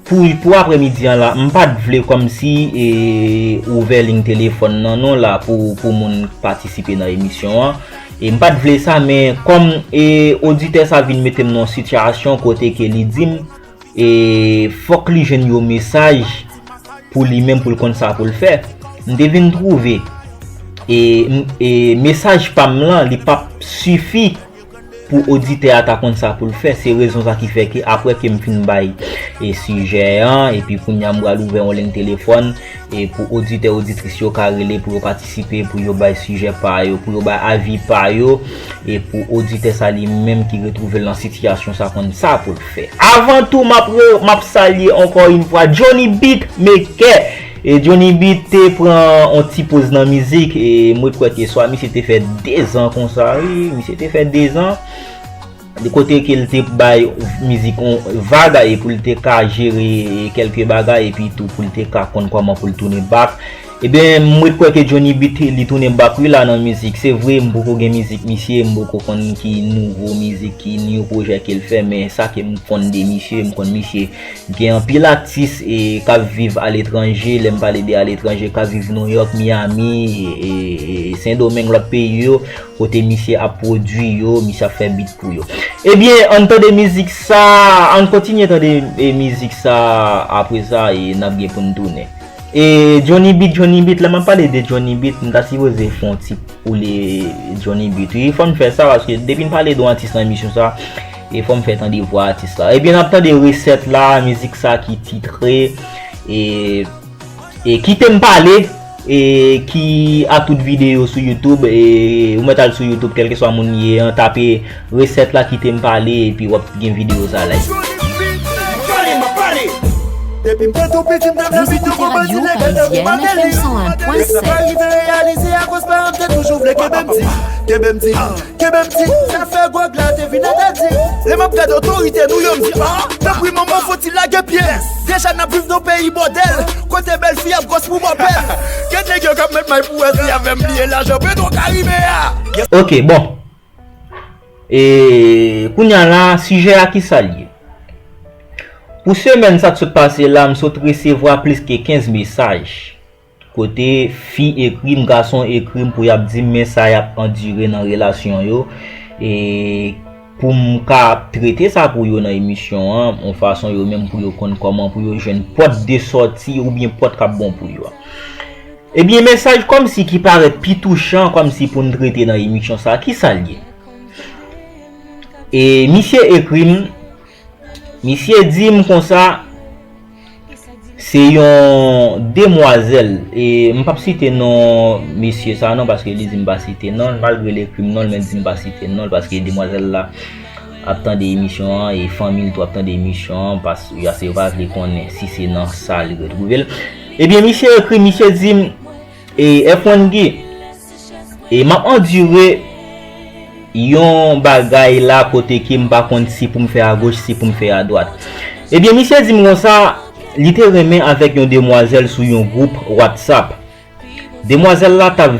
pou, pou aprèmidi an la, m pa t vle kòmsi, e, ouvè liy telefòn nan non la pou, pou moun patisipe nan emisyon an. E m pa t vle sa, men kòm, e, oditè sa vin mete m nan yon sitiyasyon kote ke li di m, e, fòk li jwenn yon mesaj pou li menm, pou l konn sa pou l fè. M te vin twouve, e, m- e mesaj pa m lan, li p ap sifi pou oditè a ta konn sa pou l fè. Se rezon sa ki fè ke apre ke m fin bay, e, sijè an, epi kounye a m pral ouvè yon liy telefòn, e, pou oditè, oditris yo ka rele pou yo patisipe, pou yo bay sijè pa yo, pou yo bay avi pa yo, e pou oditè sa li menm ki retwouve l nan sitiyasyon sa konn sa pou l fè. Avan tou, m ap re- m ap salye ankò yon fwa Johnny Beatmaker. E Johnny Beat te pran yon ti poz nan mizik, e mwen kwè ke swa misye te fè dezan konsa, wi, misye te fè dezan. De kote ke l te bay mizik yon vag, e pou l te ka jere kèlke bagay, epi tou pou l te ka konn kòman pou l tounen back. Ebyen, mwen kwè ke Johnny Beat li tounen back, wi, la nan mizik. Se vre, m poko gen mizik misye, m poko konn ki nouvo mizik, ki new pwojè ke l fè, men sa ke m konn de misye, m konn misye gen anpil atis, e, k ap viv aletranje. Lè m pale de aletranje, k ap viv Nouyòk, Miami, e, e, e, Sendomeng, lòt peyi yo, kote misye ap pwodui yo, misye ap fè beat pou yo. Ebyen, ann tande mizik sa, ann kontinye tande, e, mizik sa, apre sa, e, n ap gen pou n tounen. E Johnny Beat, Johnny Beat, lè m ap pale de Johnny Beat, m ta sipoze fè yon ti koule Johnny Beat. Wi, fò n fè sa, paske depi n pale de yon atis nan emisyon sa, e fò m fè tande vwa atis la. Ebyen, n ap tande Resèt la, mizik sa ki titre, e, e Kite m pale, e ki a tout videyo sou YouTube, e ou mèt al sou YouTube, kèlkeswa moun li ye an, tape Resèt la, Kite m pale, epi w ap gen videyo sa la. Depi m te tou piti, m te vle vin yon konbati legal, tankou Martelly. Sa pa rive reyalize akoz paran m te toujou vle kenbe m di, kenbe m di, kenbe m di. Sa fè gwòg la te vin entèdi. Lè m ap gade otorite nou yo, m di, ah, tanpri manman, fò ti lage pye. Deja n ap viv nan peyi bòdèl, kote bèl fi ap gwòs pou bòpè. Gen nèg yo k ap met may pou wè si avè m li ye lajan Petwo Karibe a. Ok, bon. E kounye a la, sijè a kisa l ye? Pou semèn sa k sot pase la, m sot resevwa plis ke kenz mesaj. Kote fi ekri m, gason ekri m pou y ap di m men sa y ap andire nan relasyon yo. e pou m ka trete sa pou yo nan emisyon an, yon fason yo menm pou yo konn kòman pou yo jwenn pòt de sòti oubyen pòt k ap bon pou yo a. Ebyen, mesaj kòmsi ki parèt pi touchan kòmsi pou n trete nan emisyon sa a, ki sa l ye? E misye ekri m, misye di m konsa, se yon demwazèl, e m p ap site non mesye sa a non, paske li di m pa site non l, malgre l ekri m non l, men l di m pa site non l, paske demwazèl la ap tande emisyon an, e fanmi l tou ap tande emisyon an, paske yo pa vle konnen si se nan sa li retwouve l. Ebyen, misye ekri, misye di m, e F one Guy, e m ap andire yon bagay la kote ke m pa konn si pou m fè agoch, si pou m fè adwat. Ebyen, misye di m konsa, li te renmen avèk yon demwazèl sou yon gwoup WhatsApp. Demwazèl la t ap,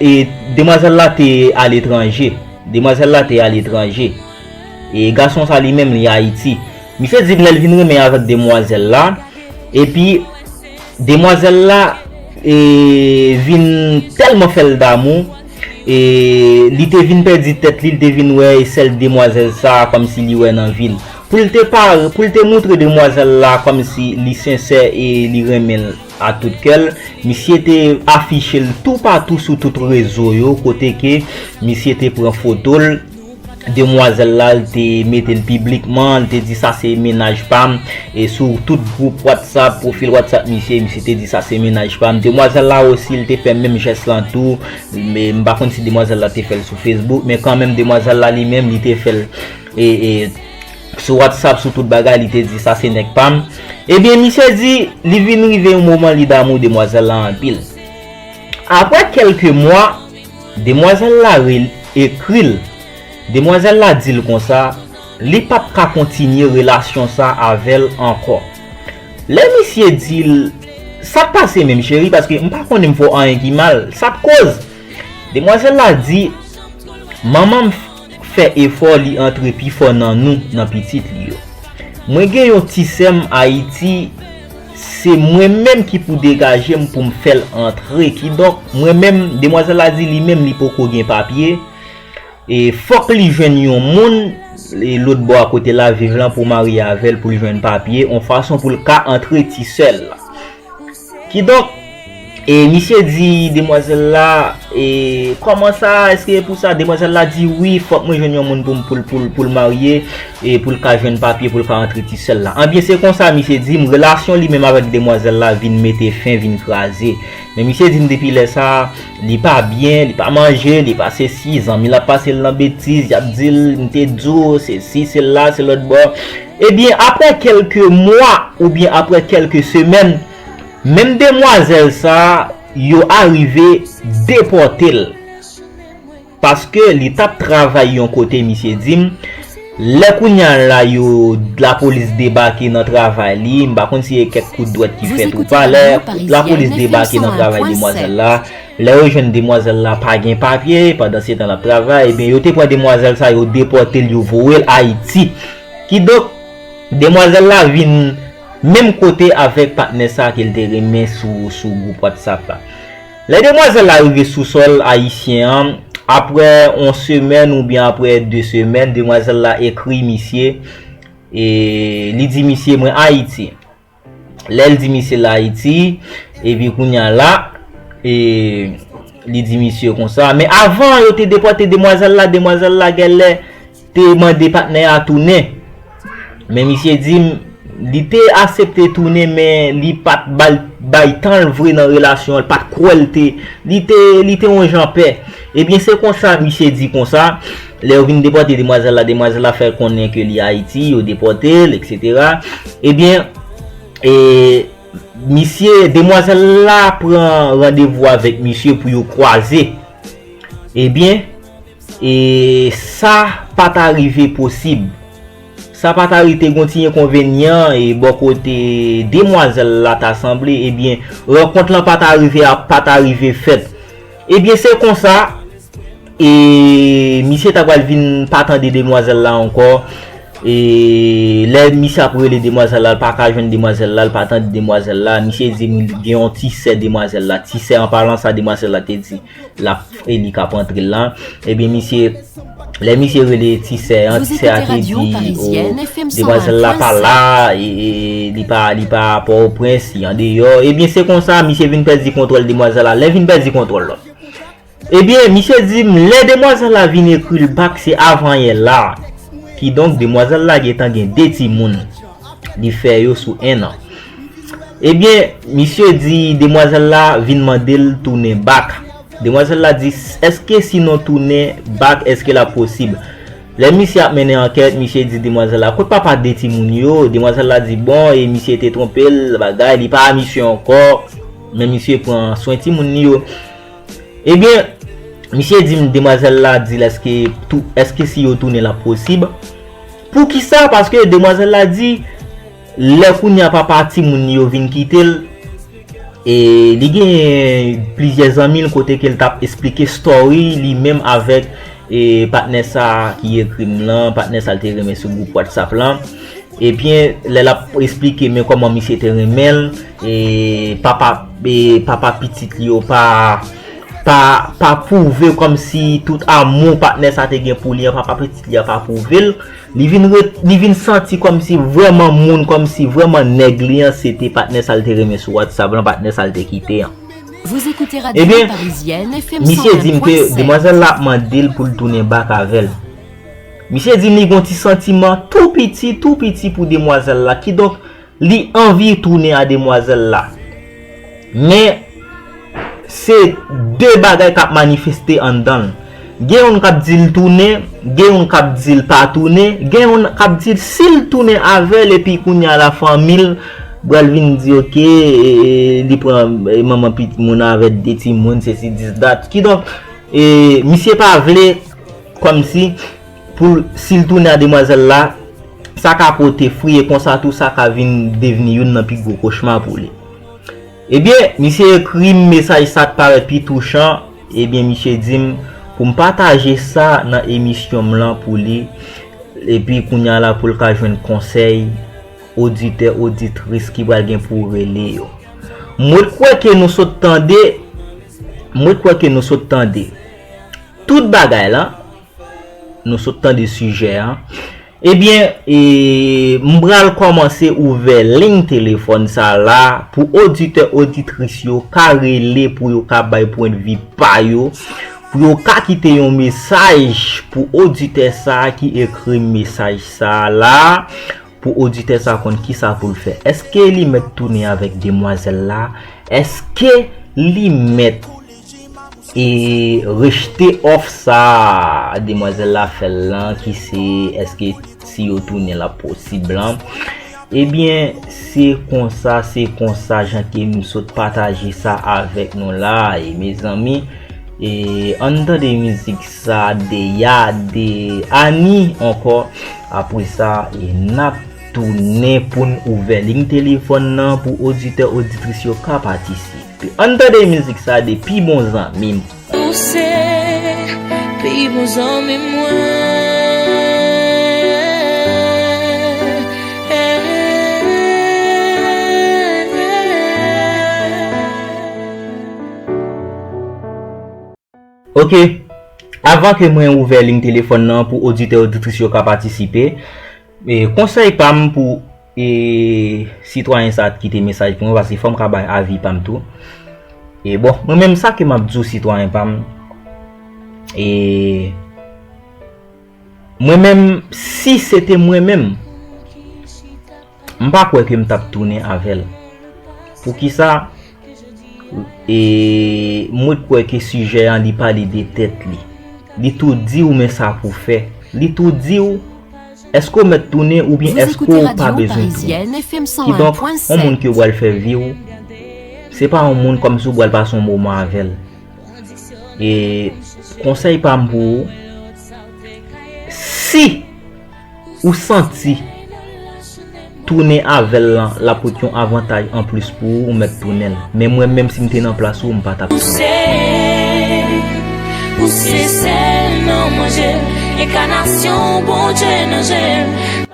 e, demwazèl la te aletranje. Demwazèl la te aletranje. E gason sa li menm, li Ayiti. Misye di m lè l vin renmen avèk demwazèl la, epi demwazèl la, e, vin tèlman fè l damou, e li te vin pèdi tèt li, li te vin wè e sèl demwazèl sa a kòmsi li wè nan vi l. Pou l te pa, pou l te moutre demwazèl la kòmsi li sensè e li renmen l a tout kè l, misye te afiche l toupatou sou tout rezo yo, kote ke misye te pran foto l, demwazèl la, l te mete l piblikman, l te di sa se mennaj pa m, e sou tout gwoup WhatsApp, pwofil WhatsApp misye, misye te di sa se mennaj pa m. Demwazèl la osi, l te fè menm jès lan tou, men m pa konn si demwazèl la te fè l sou Facebook, men kanmenm demwazèl la li menm, li te fè l, e, e, sou WhatsApp, sou tout bagay, li te di sa se nèg pa m. Ebyen, misye di, li vin rive yon moman li damou demwazèl la anpil. Apre kèlke mwa, demwazèl la re-, ekri l. Demwazèl la di l konsa, li p ap ka kontinye relasyon sa avè l ankò. Lè misye di l, sa k pase menm cheri, paske m pa konnen m fè w anyen ki mal, sa k koz? Demwazèl la di, manman m f-, fè efò, li antre pi fò nan nou, nan pitit li yo. Mwen gen yon ti sè m Ayiti, se mwen menm ki pou degaje m pou m fè l antre. Kidonk, mwen menm, demwazèl la di li menm li poko gen papye. E fòk li jwenn yon moun, e lòt bò a kote l ap viv lan pou marye avè l, pou l jwenn papye, yon fason pou l ka antre ti sè l la. Kidonk, e misye di demwazèl la, e kòman sa, èske e pou sa? Demwazèl la di wi, fòk mwen jwenn yon moun pou m, pou l, pou l, pou l marye, e pou l ka jwenn papye, pou l ka antre ti sè l la. Anbyen, se konsa misye di m, relasyon li menm avèk demwazèl la vin mete fen, vin kraze. Men misye di m depi lè sa, li pa byen, li pa manje, li pa sesi, zanmi l ap pase l nan betiz, y ap di l, m te di w, sesi, sela, se lòt bò. Ebyen, apre kèlke mwa oubyen apre kèlke semèn, menm demwazèl sa, yo arive depòte l. Paske li t ap travay yon kote, misye di m, lè kounye a la yo, lapolis debake nan travay li, m pa konn si e kèk kout dwèt ki fèt ou pa, lè lapolis debake nan travay demwazèl la, lè yo jwenn demwazèl la pa gen papye, pandan se tan l ap travay, ebyen yo te pran demwazèl sa, yo depòte l, yo voye l Ayiti. Kidonk, demwazèl la vin menm kote avèk patnè sa ke l te renmen sou, sou gwoup WhatsApp la. Lè demwazèl la rive sou sòl ayisyen an, apre yon semèn oubyen apre de semèn, demwazèl la ekri misye, e li di misye, mwen Ayiti. Lè l di misye l Ayiti, epi kounye a la, e li di misye konsa. Men avan yo te depòte demwazèl la, demwazèl la genlè te mande patnè a tounen. Men misye di m, li te aksepte tounen, men li pa t ba l, bay tan l vre nan relasyon an, li pa t kwè l te, li te, li te yon jan pè. Ebyen, se konsa, misye di konsa, lè yo vin depòte demwazèl la, demwazèl la fè konnen ke li Ayiti, yo depòte l, etsetera. Ebyen, e, misye, demwazèl la pran randevou avèk misye pou yo kwaze. Ebyen, e sa pa ta rive posib. Sa pa ta rive, te gon ti enkonvenyan, e bò kote demwazèl la ta sanble, ebyen, rankont lan pa ta rive, a pa ta rive fèt. Ebyen, se konsa, e misye ta pral vin pa tande demwazèl la ankò. E lè misye ap rele demwazèl la, l pa ka jwenn demwazèl la, l pa tande demwazèl la. Misye di m gen yon ti sè demwazèl la. Ti sè an palan sa demwazèl la te di l ap, e li k ap antre l la. Ebyen, misye, lè misye rele ti sè an, ti sè a te di, o, demwazèl la pa la, e, e, li pa, li pa Pòtoprens, li andeyò. Ebyen, se konsa, misye vin pèdi kontwòl demwazèl la. Lè vin pèdi kontwòl la. Ebyen, misye di m, lè demwazèl la vin ekri l bak, se avanyè la. Kidonk, demwazèl la gentan gen de timoun. Li fè yo sou en an. Ebyen, misye di demwazèl la vin mande l tounen bak. Demwazèl la di, èske si nou tounen bak, èske l ap posib? Lè misye ap mennen ankèt, misye di demwazèl la, kot papa de timoun yo? Demwazèl la di, bon, e misye te twonpe l, bagay, li pa a misye ankò, men misye pran swen timoun li yo. Ebyen, misye di m, demwazèl la di l èske tou, èske si yo tounen l ap posib? Poukisa? Paske demwazèl la di, lè kounye a papa timoun yo vin kite l, e li gen plizyè zanmi l kote ke l t ap esplike story li menm avèk, e, patnè sa ki ekri m lan, patnè sa l te renmen sou gwoup WhatsApp lan. Ebyen, lè l ap esplike men kòman misye te renmen l, e papa, e papa pitit li yo pa, pa, pa pwouve kòmsi tout amou patnè sa te gen pou li an, papa pitit li a pa pwouve l. Li vin ret, li vin santi kòmsi vrèman moun, kòmsi vrèman nèg li an, se te patnè sa l te renmen sou WhatsApp lan, patnè sa l te kite an. Vous écoutez Radio Ebyen, Parisienne, F M misye di m ke cent un point cinq. Demwazèl la ap mande l pou l tounen bak avè l. Misye di m li gon ti santiman tou piti, tou piti pou demwazèl la. Kidonk, li anvi tounen a demwazèl la. Men, se de bagay k ap manifeste anndan l. Gen youn k ap di l tounen, gen youn k ap di l pa tounen, gen youn k ap di l si l tounen avè l, epi kounye a la fanmi l pral vin di, oke, e, e, li pran, e, manman pitit moun avè de timoun, sesi, dis, dat. Kidonk, e, misye pa vle, kòmsi, pou l, si l tounen a demwazèl la, sa ka pote fri, e konsa tou, sa ka vin devni youn nan pi gwo kochma pou li. Ebyen, misye ekri m mesaj sa k parèt pi touchan. Ebyen, misye di m pou m pataje sa nan emisyon m lan pou li. Epi, kounye a la, pou l ka jwenn konsèy oditè, oditris ki pral gen pou rele yo. Mwen kwè ke nou sot tande, mwen kwè ke nou sot tande tout bagay la, nou sot tande sijè a. Ebyen, e, m pral kòmanse ouvè liy telefòn sa la pou oditè, oditris yo ka rele, pou yo ka bay pwendvi pa yo, pou yo ka kite yon mesaj pou oditè sa ki ekri mesaj sa la, pou oditè sa konn kisa pou l fè. Èske li mèt tounen avèk demwazèl la? Èske li mèt e rejte òf sa demwazèl la fè l lan, ki se èske si yo tounen l ap posib lan. Ebyen, se konsa, se konsa jan ke m sot pataje sa avèk nou la, e mezanmi, e ann tande mizik sa, Deya, de Ani ankò. Apre sa, e n ap tounen pou n ouvè liy telefòn nan pou oditè, oditris yo ka patisipe. Ann tande mizik sa de pi bon zanmi m. Ou se pi bon zanmi mwen. Ok. Avan ke mwen ouvè liy telefòn nan pou oditè, oditris yo ka patisipe, e, konsèy pa m pou, e, sitwayen sa a t kite mesaj pou mwen, paske fò m ka bay avi pa m tou. E bon, mwen menm sa ke m ap di w, sitwayen pa m, e, mwen menm, si se te mwen menm, m pa kwè ke m t ap tounen avè l. Poukisa? E mwen kwè ke sijè an li pale de tèt li. Li tou di w men sa pou fè. Li tou di w, èske w mèt tounen oubyen èske w pa bezwen tounen. Kidonk, yon moun ke w pral fè vi w, se pa yon moun kòmsi w pral pase yon moman avè l. E konsèy pa m pou ou, si ou santi tounen avè l lan, l ap pote yon avantaj anplis pou ou, ou mèt tounen l. Men mwen menm, si m te nan plas ou, m pa t ap tounen. Ou se, ou se sèl nan manje, enkanasyon Bondye nan je.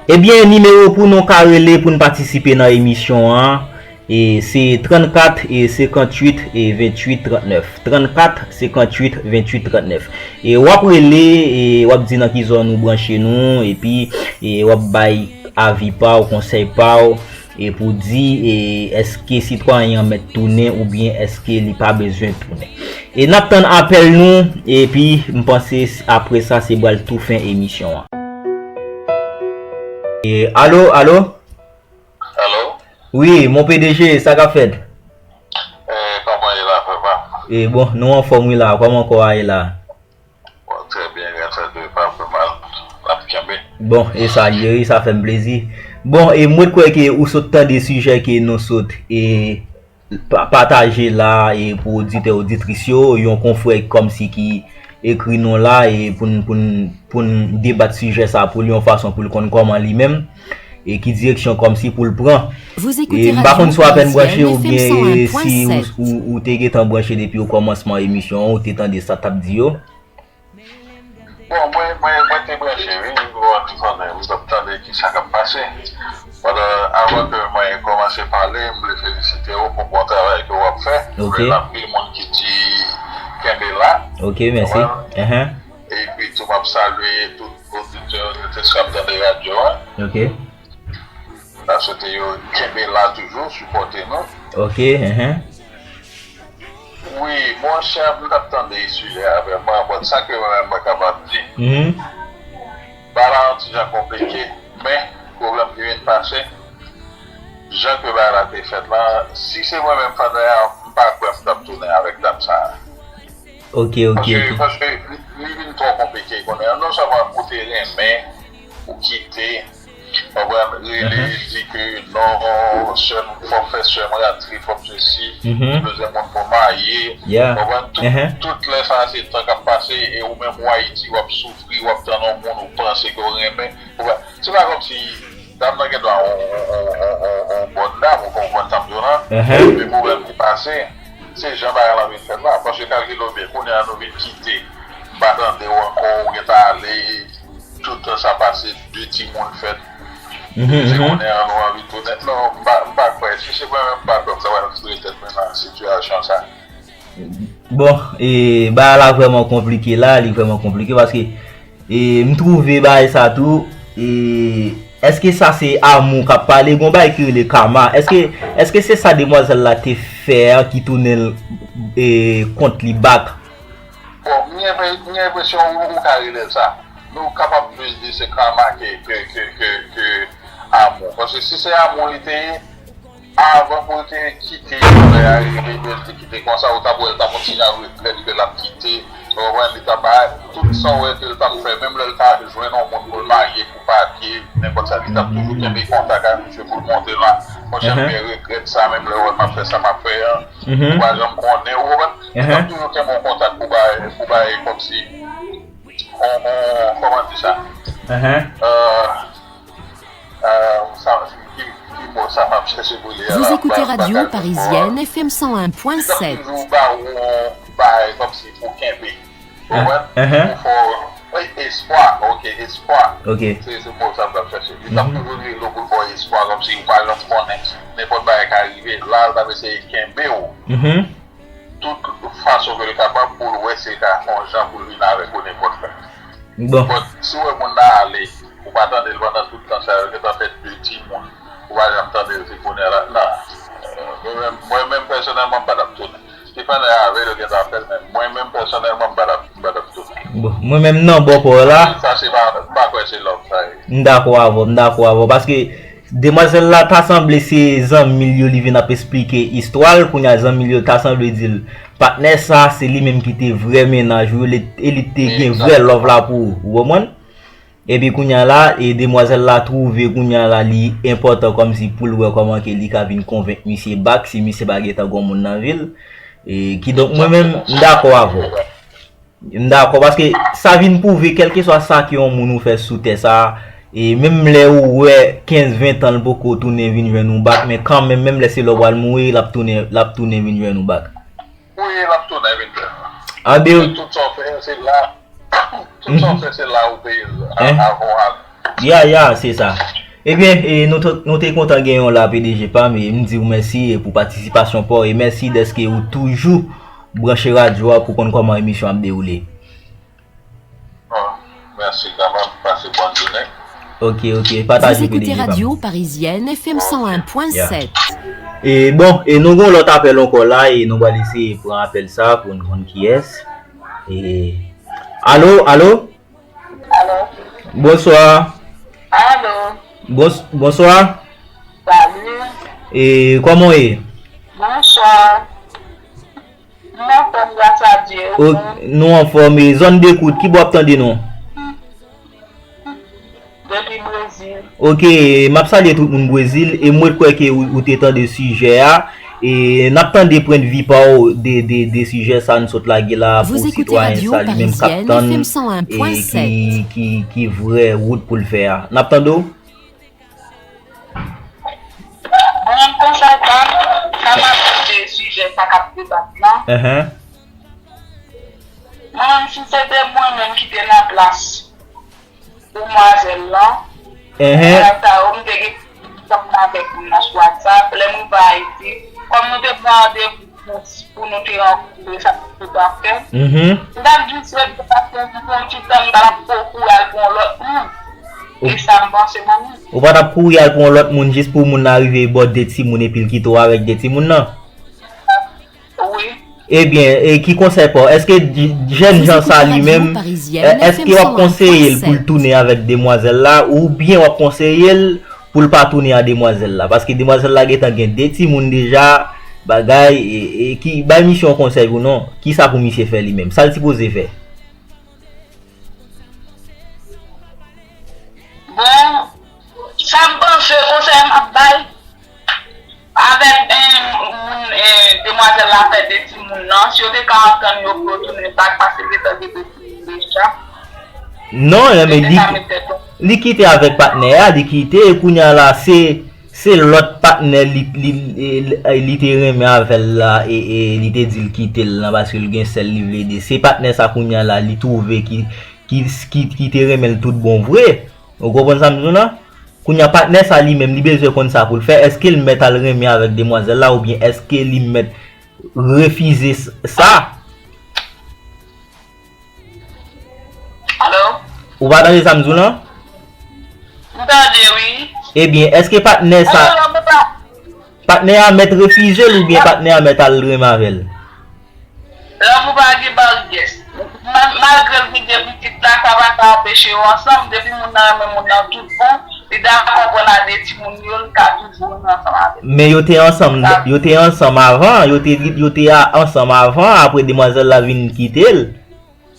Ebyen, nimewo pou nou ka rele pou n patisipe nan emisyon an, e se trannkat e senkantuit e venntuit trannèf. Trannkat senkantuit venntuit trannèf. E w ap rele, e w ap di nan ki zòn ou branche nou, epi e w ap bay avi pa w, konsèy pa w, e pou di, e èske sitwayen an mèt tounen oubyen èske li pa bezwen tounen. E n ap tann apèl nou, epi m panse s- apre sa se pral tou fen emisyon an. E, alo, alo? Alo? Wi, mon P D G, sa k ap fèt? E, kòman ye la, frè pa m? E, bon, nou anfòm wi la, kòman kò a ye la? Bon, trè byen, gras a Dye, pa pli mal. N ap kenbe. Bon, e sa l ye wi, sa fè m plezi. Bon, e mwen kwè ke ou sot tande sijè ke nou sot, e, pa- pataje la, e, pou oditè, oditris yo, yon konfrè kòmsi ki ekri nou la, e, pou n, pou n, pou n debat sijè sa pou li yon fason pou l konn kòman li menm, e ki direksyon kòmsi pou l pran. E, m pa konn si w apèn branche oubyen, e, si ou, ou, ou te gentan branche depi okòmansman emisyon an, ou te tande sa t ap di yo. Bon, mwen, mwen, mwen te branche, wi, mwen te tande, mwen t ap tande ki sa k ap pase. Pandan, avan ke mwen kòmanse pale, m vle felisite w pou bon travay ke w ap fè. Ok. Mwen gen anpil moun ki di kenbe la. Ok, mèsi. Konprann? Epi tou, m ap salye tout oditè, oditris k ap tande radyo a. Ok. N ap swete yo kenbe la toujou, sipòte nou. Ok, enhen. Wi, monchè, m t ap tande sijè a vrèman, but sa ke mwen menm mwen kapab di. Mhm. Bagay la yon ti jan konplike, men pwoblèm ki vin pase, jan ke bagay la te fèt la, si se mwen menm pandan a, m pa kwè m t ap tounen avèk dam sa a. Ok, ok, paske, ok. Paske li, li vin twò konplike konnen an. Non sèlman ou te renmen, ou kite, konprann, rele, di ke non, sè m, fò m fè sè m ratrye, fò m sesi, m bezwen moun pou m marye. Konprann, tout, tout lè sa a, se tan k ap pase, e ou menm ou Ayiti, w ap soufri, w ap tann yon moun ou panse ke w renmen. Konprann, se pa kòmsi dam nan gen dwa yon, yon, yon, yon, yon, yon bòn dam, ou konprann sa m di w lan. Men pwoblèm ki pase, se jan bagay lan vin fèt la. Paske kalkile w byen, kounye a nou vin kite, m pa tande w ankò, ou gentan ale, tout tan sa pase, de timoun fèt. Mhm, se kounye a nou anvi tounen. Non, m pa, m pa kwè. Si se mwen menm, m pa kwè m ta pral retire tèt mwen nan sitiyasyon sa. Bon, e, bagay la vrèman konplike la, li vrèman konplike paske, e, m twouve bagay sa tou, e, èske sa se amou k ap pale? Gon bagay ki rele kama. Èske, èske se sa demwazèl la te fè a ki tounen l, e, kont li back? Bon, m gen, m gen enpresyon ou, ou ka rele l sa. Nou kapab plis di se kama ke, ke, ke, ke, ke amou. Paske si se amou li te ye, avan pou l te kite, lè a rive, pou l te kite konsa, ou t ap wè l t ap yon ti jan regrèt ke l ap kite. Ou konprann, li t ap bay tout sa w wè ke l t ap fè. Menm lè l ta jwenn yon moun pou l marye, pou papye, nenpòt sa, li t ap toujou kenbe kontak ak misye pou l montre l la. Monchè, m byen regrèt sa, menm lè w wè m ap fè sa m ap fè an, ou pa janm konnen, ou konprann? Li t ap toujou kenbe yon kontak pou bay, pou bay kòmsi, on, on, kòman di sa? Euh, euh, sa, ki, ki mo sa m ap chèche pou li a la? Vous écoutez Radio Parisienne, F M cent un point sept. Li t ap toujou ba ou yon bagay kòmsi pou kenbe. Ou konprann? Pou fè w, wi, espwa, ok, espwa. Se, se mo sa m t ap chèche. Li t ap toujou rele w pou l ba w espwa, kòmsi ou pa janm konnen. Nenpòt bagay ka rive. La, l t ap eseye kenbe w. Tout fason ke l kapab pou l wè si l ka fè yon jan pou l vin avèk ou nenpòt lè. Bon. But si w wè moun nan ale, ou pa tande l pandan tout tan sa a, yo gentan fè de timoun, ou pa janm tande l, se kounye a la, nan. Euh, mwen menm, mwen menm pèsonèlman, m pa t ap tounen. Stefan avè l, yo gentan fè l, men mwen menm pèsonèlman, m pa t ap, m pa t ap tounen. Bon, mwen menm nan bò pa w la. Sa se pa, m pa kwè se love sa ye. M dakò avè w, m dakò avè w, paske demwazèl la ta sanble se zanmi l yo li vin ap esplike istwa l, kounye a zanmi l yo ta sanble di l, patnè sa, se li menm ki te vrè mennaj ou, e li, e li te gen vrè love la pou ou, ou konprann? Epi kounye a la, e demwazèl la twouve kounye a la li enpòtan kòmsi pou l wè kòman ke li ka vin konvenk misye back, si misye pa gentan gon moun nan vi l. E, kidonk, mwen menm, m dakò avè w. M dakò, paske sa vin pwouve, kèlkeswa sa ke yon moun ou fè sou tè sa, e menm lè ou wè kenz, ven tan l poko tounen vin jwenn ou back, men kanmenm, menm lè se lè w pral mouri, l ap tounen, l ap tounen vin jwenn ou back. Wi, l ap tounen vin jwenn ou. Andewo. Tout sa w fè, se la, tout sa w fè, se la ou peye l, a- avan w ale. Ya, ya, se sa. Ebyen, e, nou t-, nou te kontan gen yon la, P D G pa m, e m di w mèsi, e, pou patisipasyon pa w, e mèsi dèske ou toujou branche radyo a pou konn kòman emisyon ap dewoule. Bon, mèsi kanmenm, pase bòn jounen. Ok, ok, pataje Vous écoutez P D G pa m. Radio Parisienne F M cent un point sept. E bon, e nou gen yon lòt apèl ankò la, e nou pral eseye pran apèl sa pou n konn kiyès. E, alo, alo? Alo, Bonswa. alo, Bons, bonswa. salut, E kòman w ye? bonswa. M anfòm gras a Dye. O, nou anfòm, e zòn dekout, ki bò w ap tande nou? Depi Brezil. Ok, m ap salye tout moun Brezil, e m ret kwè ke ou, ou te tande sijè a, e n ap tande pwennvi pa w de, de, de sijè sa n sot lage la pou Vous écoutez sitwayen Radio sa li menm k ap Parisienne tann, F M cent un point e sept. ki, ki, ki vrè wout pou l fè a. N ap tande w? Bon, konsèy pa m, sa m ap tande sijè sa k ap debat lan. Ahan. Mwen menm, si se te mwen menm ki te nan plas demwazèl lan, Ahan. sa yo, m te gen ansanm avèk moun nan sou WhatsApp, lè m rive Ayiti, kòm nou te pran randevou pou, pou nou te rankontre sa nou te ap fè, Mhm. m t ap jis rete paske m pou yon ti tan, m pa t ap ko kouri al pou yon lòt moun. E sa m panse pou moun. Ou pa t ap kouri al pou yon lòt moun jis pou moun nan rive bò de timoun epi l kite w avèk de timoun nan? Wi. Ebyen, e ki konsèy pa w? Èske di- jèn jan sa li menm, e- èske w ap konseye l pou l tounen avèk demwazèl la, oubyen w ap konseye l pou l pa tounen a demwazèl la? Paske demwazèl la gentan gen de timoun deja, bagay, e, e ki bay misye yon konsèy ou non? Kisa pou misye fè li menm? Sa l sipoze fè? Bon, sa m panse, konsèy m ap bay, avèk, eh, moun, eh, demwazèl la fè de timoun nan, si yo te ka antann yo pou yo tounen bak, paske gentan gen de timoun deja. Non, non, men Yo li, te ka met tèt yo. li kite avèk patnè a, li kite, e kounye a la, se, se lòt patnè li, li, li, li te renmen avè l la, e, e li te di l kite l lan, paske l gen sèl li vle ede. Se patnè sa kounye a la, li twouve ki, ki, ki, ki te renmen l tout bon vre. Ou konprann sa m di w lan? Kounye a patnè sa li menm, li bezwen konn sa pou l fè. Èske l mèt al renmen avèk demwazèl la, oubyen èske li mèt refize s- sa? Alo? Ou pa tande sa m di w lan? M tande, wi. Ebyen, èske patnè sa, Alo, papa. Patnè a mèt refize l oubyen patnè a mèt al renmen avè l? Lanmou pa gen baryè. Ma- Malgre l gen de pitit la, sa pa ka anpeche yo ansanm. Depi moun nan renmen moun nan tout bon, li dakò pran nan de timoun yo, li ka toujou renmen ansanm avè l. Men yo te ansanm, yo te ansanm avan, yo te, yo te a- ansanm avan, apre demwazèl la vin kite l.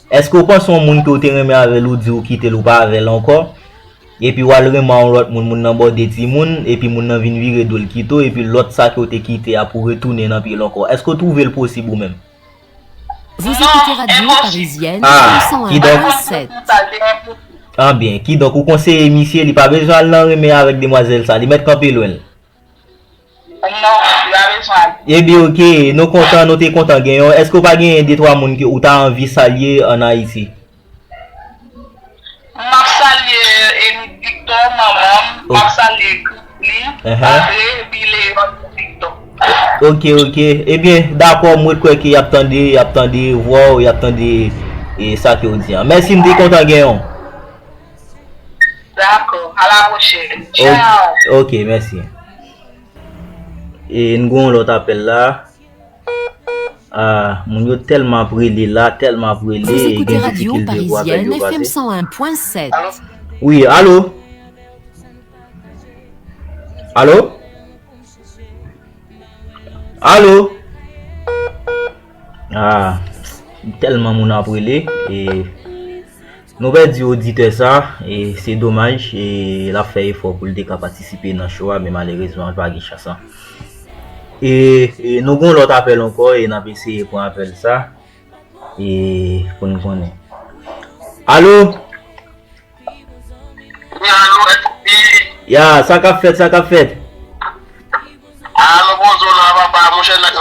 Èske w panse yon moun ke w te renmen avè l, ou di w kite l, ou pa avè l ankò? Epi w al renmen yon lòt moun, moun nan ba w de timoun, epi moun nan vin vire do l kite w, epi lòt sa ke w te kite a pou retounen nan pye l ankò. Èske w twouve l posib ou menm? Vous écoutez Radio Parisienne Ah, F M kidonk, cent un point sept. Anbyen, kidonk ou konseye misye, li pa bezwen al nan renmen avèk demwazèl sa, li mèt kanpe lwen l. Non, li pa bezwen al. Ebyen, ok, nou kontan, nou te kontan gen yon. Èske w pa genyen de twa moun ke ou ta anvi salye ann Ayiti? M ap salye Enik Victor, manman m. M ap salye Krisli, Ahan. Andre, epi Leon Victor. Ok, ok. Ebyen, dakò, m ret kwè ke y ap tande, y ap tande vwa w, y ap tande e, sa ke w di an. Mèsi, m te kontan gen yon. Dakò, a la pwochèn. Tchao. Ok, mèsi. E n gen yon lòt apèl la. Ah, moun yo tèlman ap rele la, tèlman ap rele, Vous écoutez gen Radio difikilte pou apèl Parisienne yo F M pase. cent un point sept. Wi, alo? Alo? Alo? Ah, tèlman moun ap rele, e nou pèdi oditè sa, e se domaj, e l ap fè efò pou l te ka patisipe nan show a, men malerezman, l pa gen chans lan. E, e nou gen yon lòt apèl ankò, e n ap eseye pran apèl sa, e pou n konnen. Alo? Wi, alo, èske Ya, sa k ap fèt, sa k ap fèt? Alo, bonjou, la, papa, monchè, nèg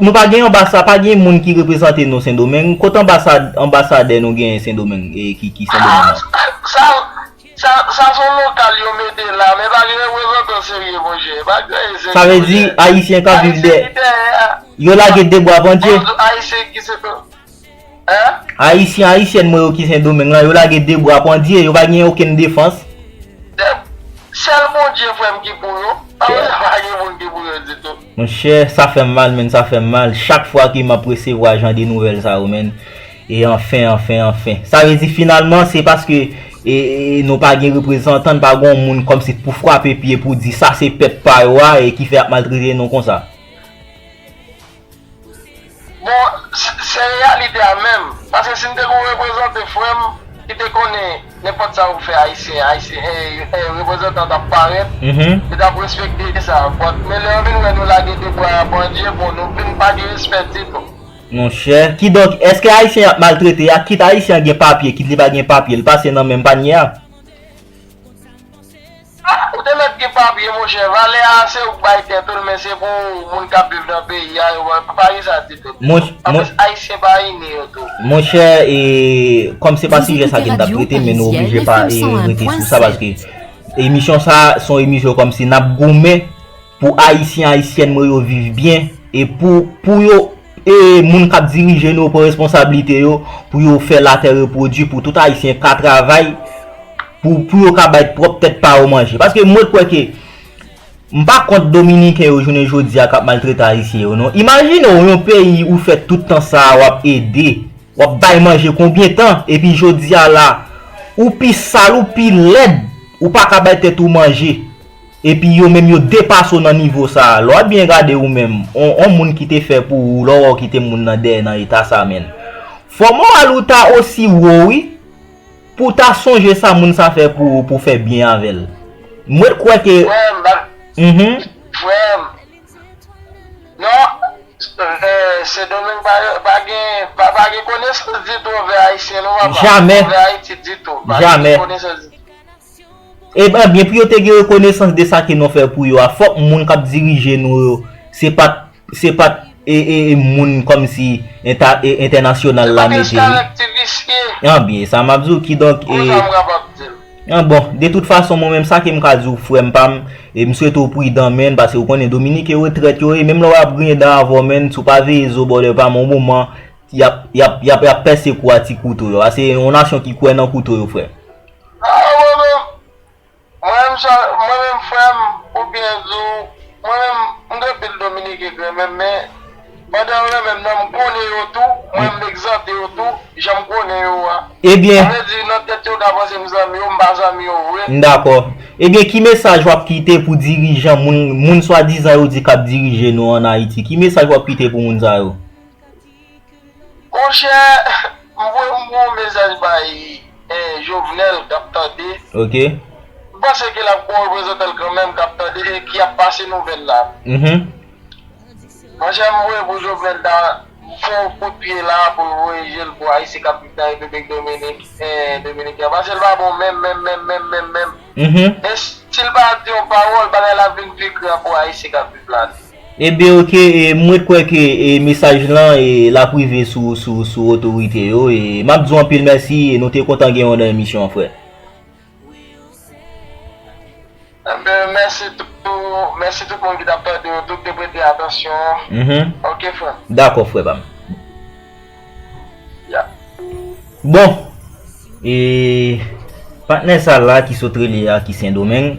nou pa gen anbasad, pa gen moun ki reprezante nou Sendomeng. Kote anbasad, anbasadè nou genyen Sendomeng, e, ki, ki Sendomeng Ah, nan? sa, sa, sa se yon lokal yo mete la, men pa gen reprezantan serye, monchè. Pa gen serye. Sa vle di, Ayisyen k ap viv dèyè, yo lage de bwa pandye. Ayisyen ki se. Hein? Ayisyen, Ayisyèn mwen yo ki Sendomeng lan, yo lage de bwa pandye, yo pa gen okenn defans. Sèl Bondye, frè m, ki pou yo. Pa gen moun ki pou yo ditou. Monchè, sa fè m mal, menn, sa fè m mal. Chak fwa ke m ap resevwa jan de nouvèl sa yo, menn. E anfen, anfen, anfen. Sa vle di, finalman, se paske e, e, nou pa gen reprezantan, n pa gen yon moun kòmsi pou frape pye pou di sa se pèp pa yo a e ki fè y ap maltrete nou konsa. Bon, se se reyalite a menm. Paske si n te gen yon reprezante, frè m, Li te konnen nenpòt sa ou fè Ayisyen, Ayisyen, eh, eh, reprezantan t ap parèt, li t ap respekte sa. But, men lè yo vin wè nou lage de bra a pandye, bon, nou vin pa gen respè ditou. Monchè, kidonk, èske Ayisyen y ap maltrete a, kit Ayisyen an gen papye, kit li pa gen papye, l pase nan menm panye a? Ah, ou te mèt gen papye, monchè. Valè a, se ou k bay tèt ou l, men se pou moun k ap viv nan peyi a, yo pa gen sa ditou. Monch-, Anplis, Ayisyen pa ine yo tou. Monchè, e, kòm se pa sijè sa ke n t ap trete, men nou oblije pa, e, rete sou sa, paske emisyon sa, se yon emisyon kòmsi n ap goumen pou Ayisyen, Ayisyèn mwen yo viv byen, e pou, pou yo, e, moun k ap dirije nou yo pran responsablite yo, pou yo fè latè repwodui, pou tout Ayisyen ka travay, pou, pou yo ka bay pwòp tèt pa yo manje. Paske mwen kwè ke, m pa kont Dominiken yo jounen jodi a k ap maltrete Ayisyen yo, non. Imajine w yon peyi ou fè tout tan sa a w ap ede, w ap bay manje konbyen tan, epi jodi a la, ou pi sal, ou pi lèd, ou pa ka bay tèt ou manje. Epi yo menm yo depase w nan nivo sa a. Lè w ap byen gade ou menm, on, on moun ki te fè pou ou, lè w wè w kite moun nan dèyè nan eta sa, menn. Fò moral ou ta osi wo, wi, pou w ta sonje sa moun sa fè pou ou, pou w fè byen avè l. Mwen kwè ke Frè m, ba- Mhm. Frè m. Non, eh, Sendomeng pa, pa gen, pa, pa gen konesans ditou anvè Ayisyen, non, papa. Jamè. Anvè Ayiti ditou. Pa gen konesans ditou. Ebyen, pou yo te gen rekonesans de sa ke nou fè pou yo a, fòk moun k ap dirije nou yo, se pa t, se pa t, e, e, e moun kòmsi enta-, e, entènasyonal la mete, wi. Ebyen, sa m ap di w, kidonk, e, an bon, de tout fason, mwen menm, sa ke m ka di w, frè m pa m, e m swete w pridan, menn, paske ou konnen Dominiken yo trèt yo ye, menm lè w ap griyen dan avè w, menn, si w pa veye zo bòdè pa m, yon moman, y ap, y ap, y ap, y ap pèse kou a ti kouto yo. A, se yon nasyon ki kwè nan kouto yo, frè. Ah, mwen menm, mwen menm, sa, mwen menm, frè m, pou byen di w, mwen menm, m gen anpil Dominiken k renmen m, men pandan yo renmen m nan, m konnen yo tou, mwen m egzante yo tou, jan m konnen yo a. Ebyen, sa vle di, nan tèt yo, yo ka panse m zanmi yo, m pa zanmi yo vre. M dakò. Ebyen, ki mesaj w ap kite pou dirijan, moun, moun swadizan yo di k ap dirije nou ann Ayiti? Ki mesaj w ap kite pou moun sa yo? Monchè, m voye, m voye yon mesaj bay, eh, Jovenel k ap tande. Ok. M panse ke l ap gen yon reprezantan l kanmenm k ap tande e ki ap pase nouvèl la. Mhm. Monchè, m voye pou Jovenel ta fè yon kout pye la pou l voye je l pou Ayisyen k ap viv nan Repiblik Dominik-, eh, Dominikèn. Paske l pa bon menm, menm, menm, menm, menm, menm. Mhm. E si l pa di yon pawòl, bagay la vin pi grav pou Ayisyen k ap viv la. Ebyen, ok, e, mwen kwè ke, e, mesaj lan, e, l ap rive sou, sou, sou otorite yo, e, m ap di w anpil mèsi, e, nou te kontan gen w nan emisyon an, frè. Ebyen, mèsi tou, mèsi tout moun ki t ap tande yo, tout te prete atansyon. Mhm. Ok, frè. Dakò, frè pa m. Ya. Bon, e, patnè sa la ki sot rele a ki Sendomeng,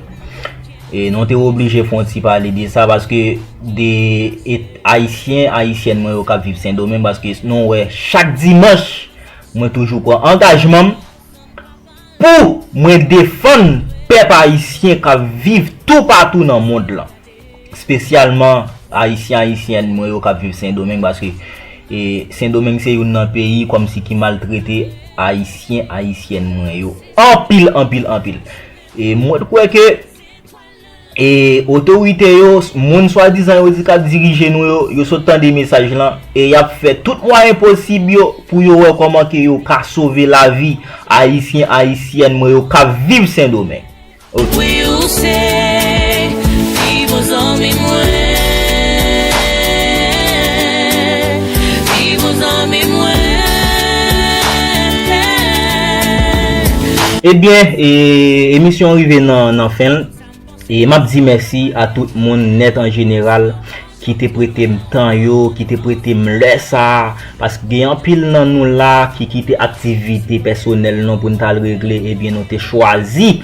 e nou te oblije fè yon ti pale de sa, paske de, e, Ayisyen, Ayisyèn mwen yo k ap viv Sendomeng, paske nou wè chak dimanch, mwen toujou pran angajman m pou mwen defann pèp ayisyen k ap viv toupatou nan mond lan. Espesyalman Ayisyen, Ayisyèn mwen yo k ap viv Sendomeng, paske, e, Sendomeng se youn nan peyi kòmsi ki maltrete Ayisyen, Ayisyèn mwen yo anpil, anpil, anpil. E mwen kwè ke, e, otorite yo, moun swadizan yo di k ap dirije nou yo, yo sot tande mesaj lan, e y ap fè tout mwayen posib yo pou yo wè kòman ke yo ka sove lavi Ayisyen, Ayisyèn mwen yo k ap viv Sendomeng. Ok. Wi, ou se pi bon zanmi mwen. Pi bon zanmi mwen. Ebyen, e, emisyon an rive nan, nan fen l. E m ap di mèsi a tout moun nèt an jeneral ki te prete m tan yo, ki te prete m lè sa a, paske gen anpil nan nou la ki kite aktivite pèsonèl nou pou n t al regle, ebyen nou te chwazi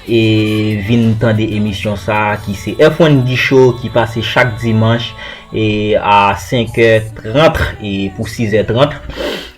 e vin tande emisyon sa a ki se F one D Show ki pase chak dimanch e a senk è trant e pou sis è trant.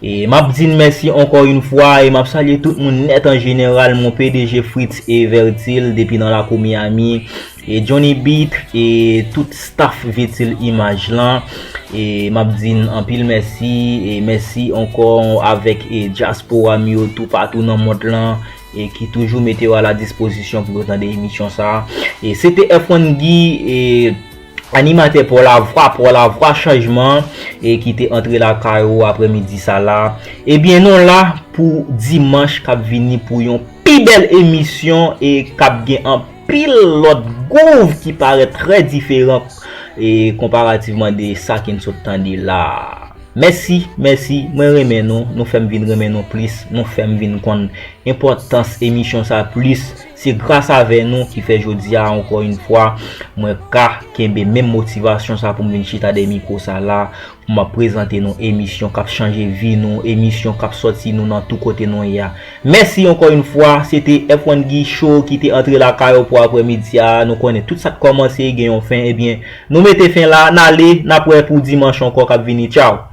E m ap di n mèsi ankò yon fwa e m ap salye tout moun nèt an jeneral, mon P D G Fritz e Vertil depi nan lakou Miami. e Johnny Beat, e tout staff Vitil Imaj lan. E m ap di n anpil mèsi, e mèsi ankò avèk e dyaspora m yo toupatou nan mond lan, e ki toujou mete yo a la dispozisyon pou yo tande emisyon sa a. E se te F one Guy, e animatè Pòlavwa, Pòlavwa Chanjman, e ki te antre lakay ou aprèmidi sa la. Ebyen, nou la pou dimanch k ap vini pou yon pi bèl emisyon e k ap gen anpil lòt gwouv ki parèt trè diferan e konparativman de sa ke n sot tande la. Mèsi, mèsi, mwen renmen nou, nou fè m vin renmen nou plis, nou fè m vin konn enpòtans emisyon sa plis. Se gras avè nou ki fè jodi a, ankò yon fwa, mwen ka kenbe menm motivasyon sa pou m vin chita dèyè mikwo sa la, pou m ap prezante nou emisyon k ap chanje vi nou, emisyon k ap sòti nou nan tou kote nou ye a. Mèsi ankò yon fwa, se te F one Guy Show ki te antre lakay ou pou aprèmidi a. Nou konnen tout sa k kòmanse gen yon fen, ebyen, nou mete fen la, n ale, n ap wè pou dimanch ankò k ap vini. Tchaw!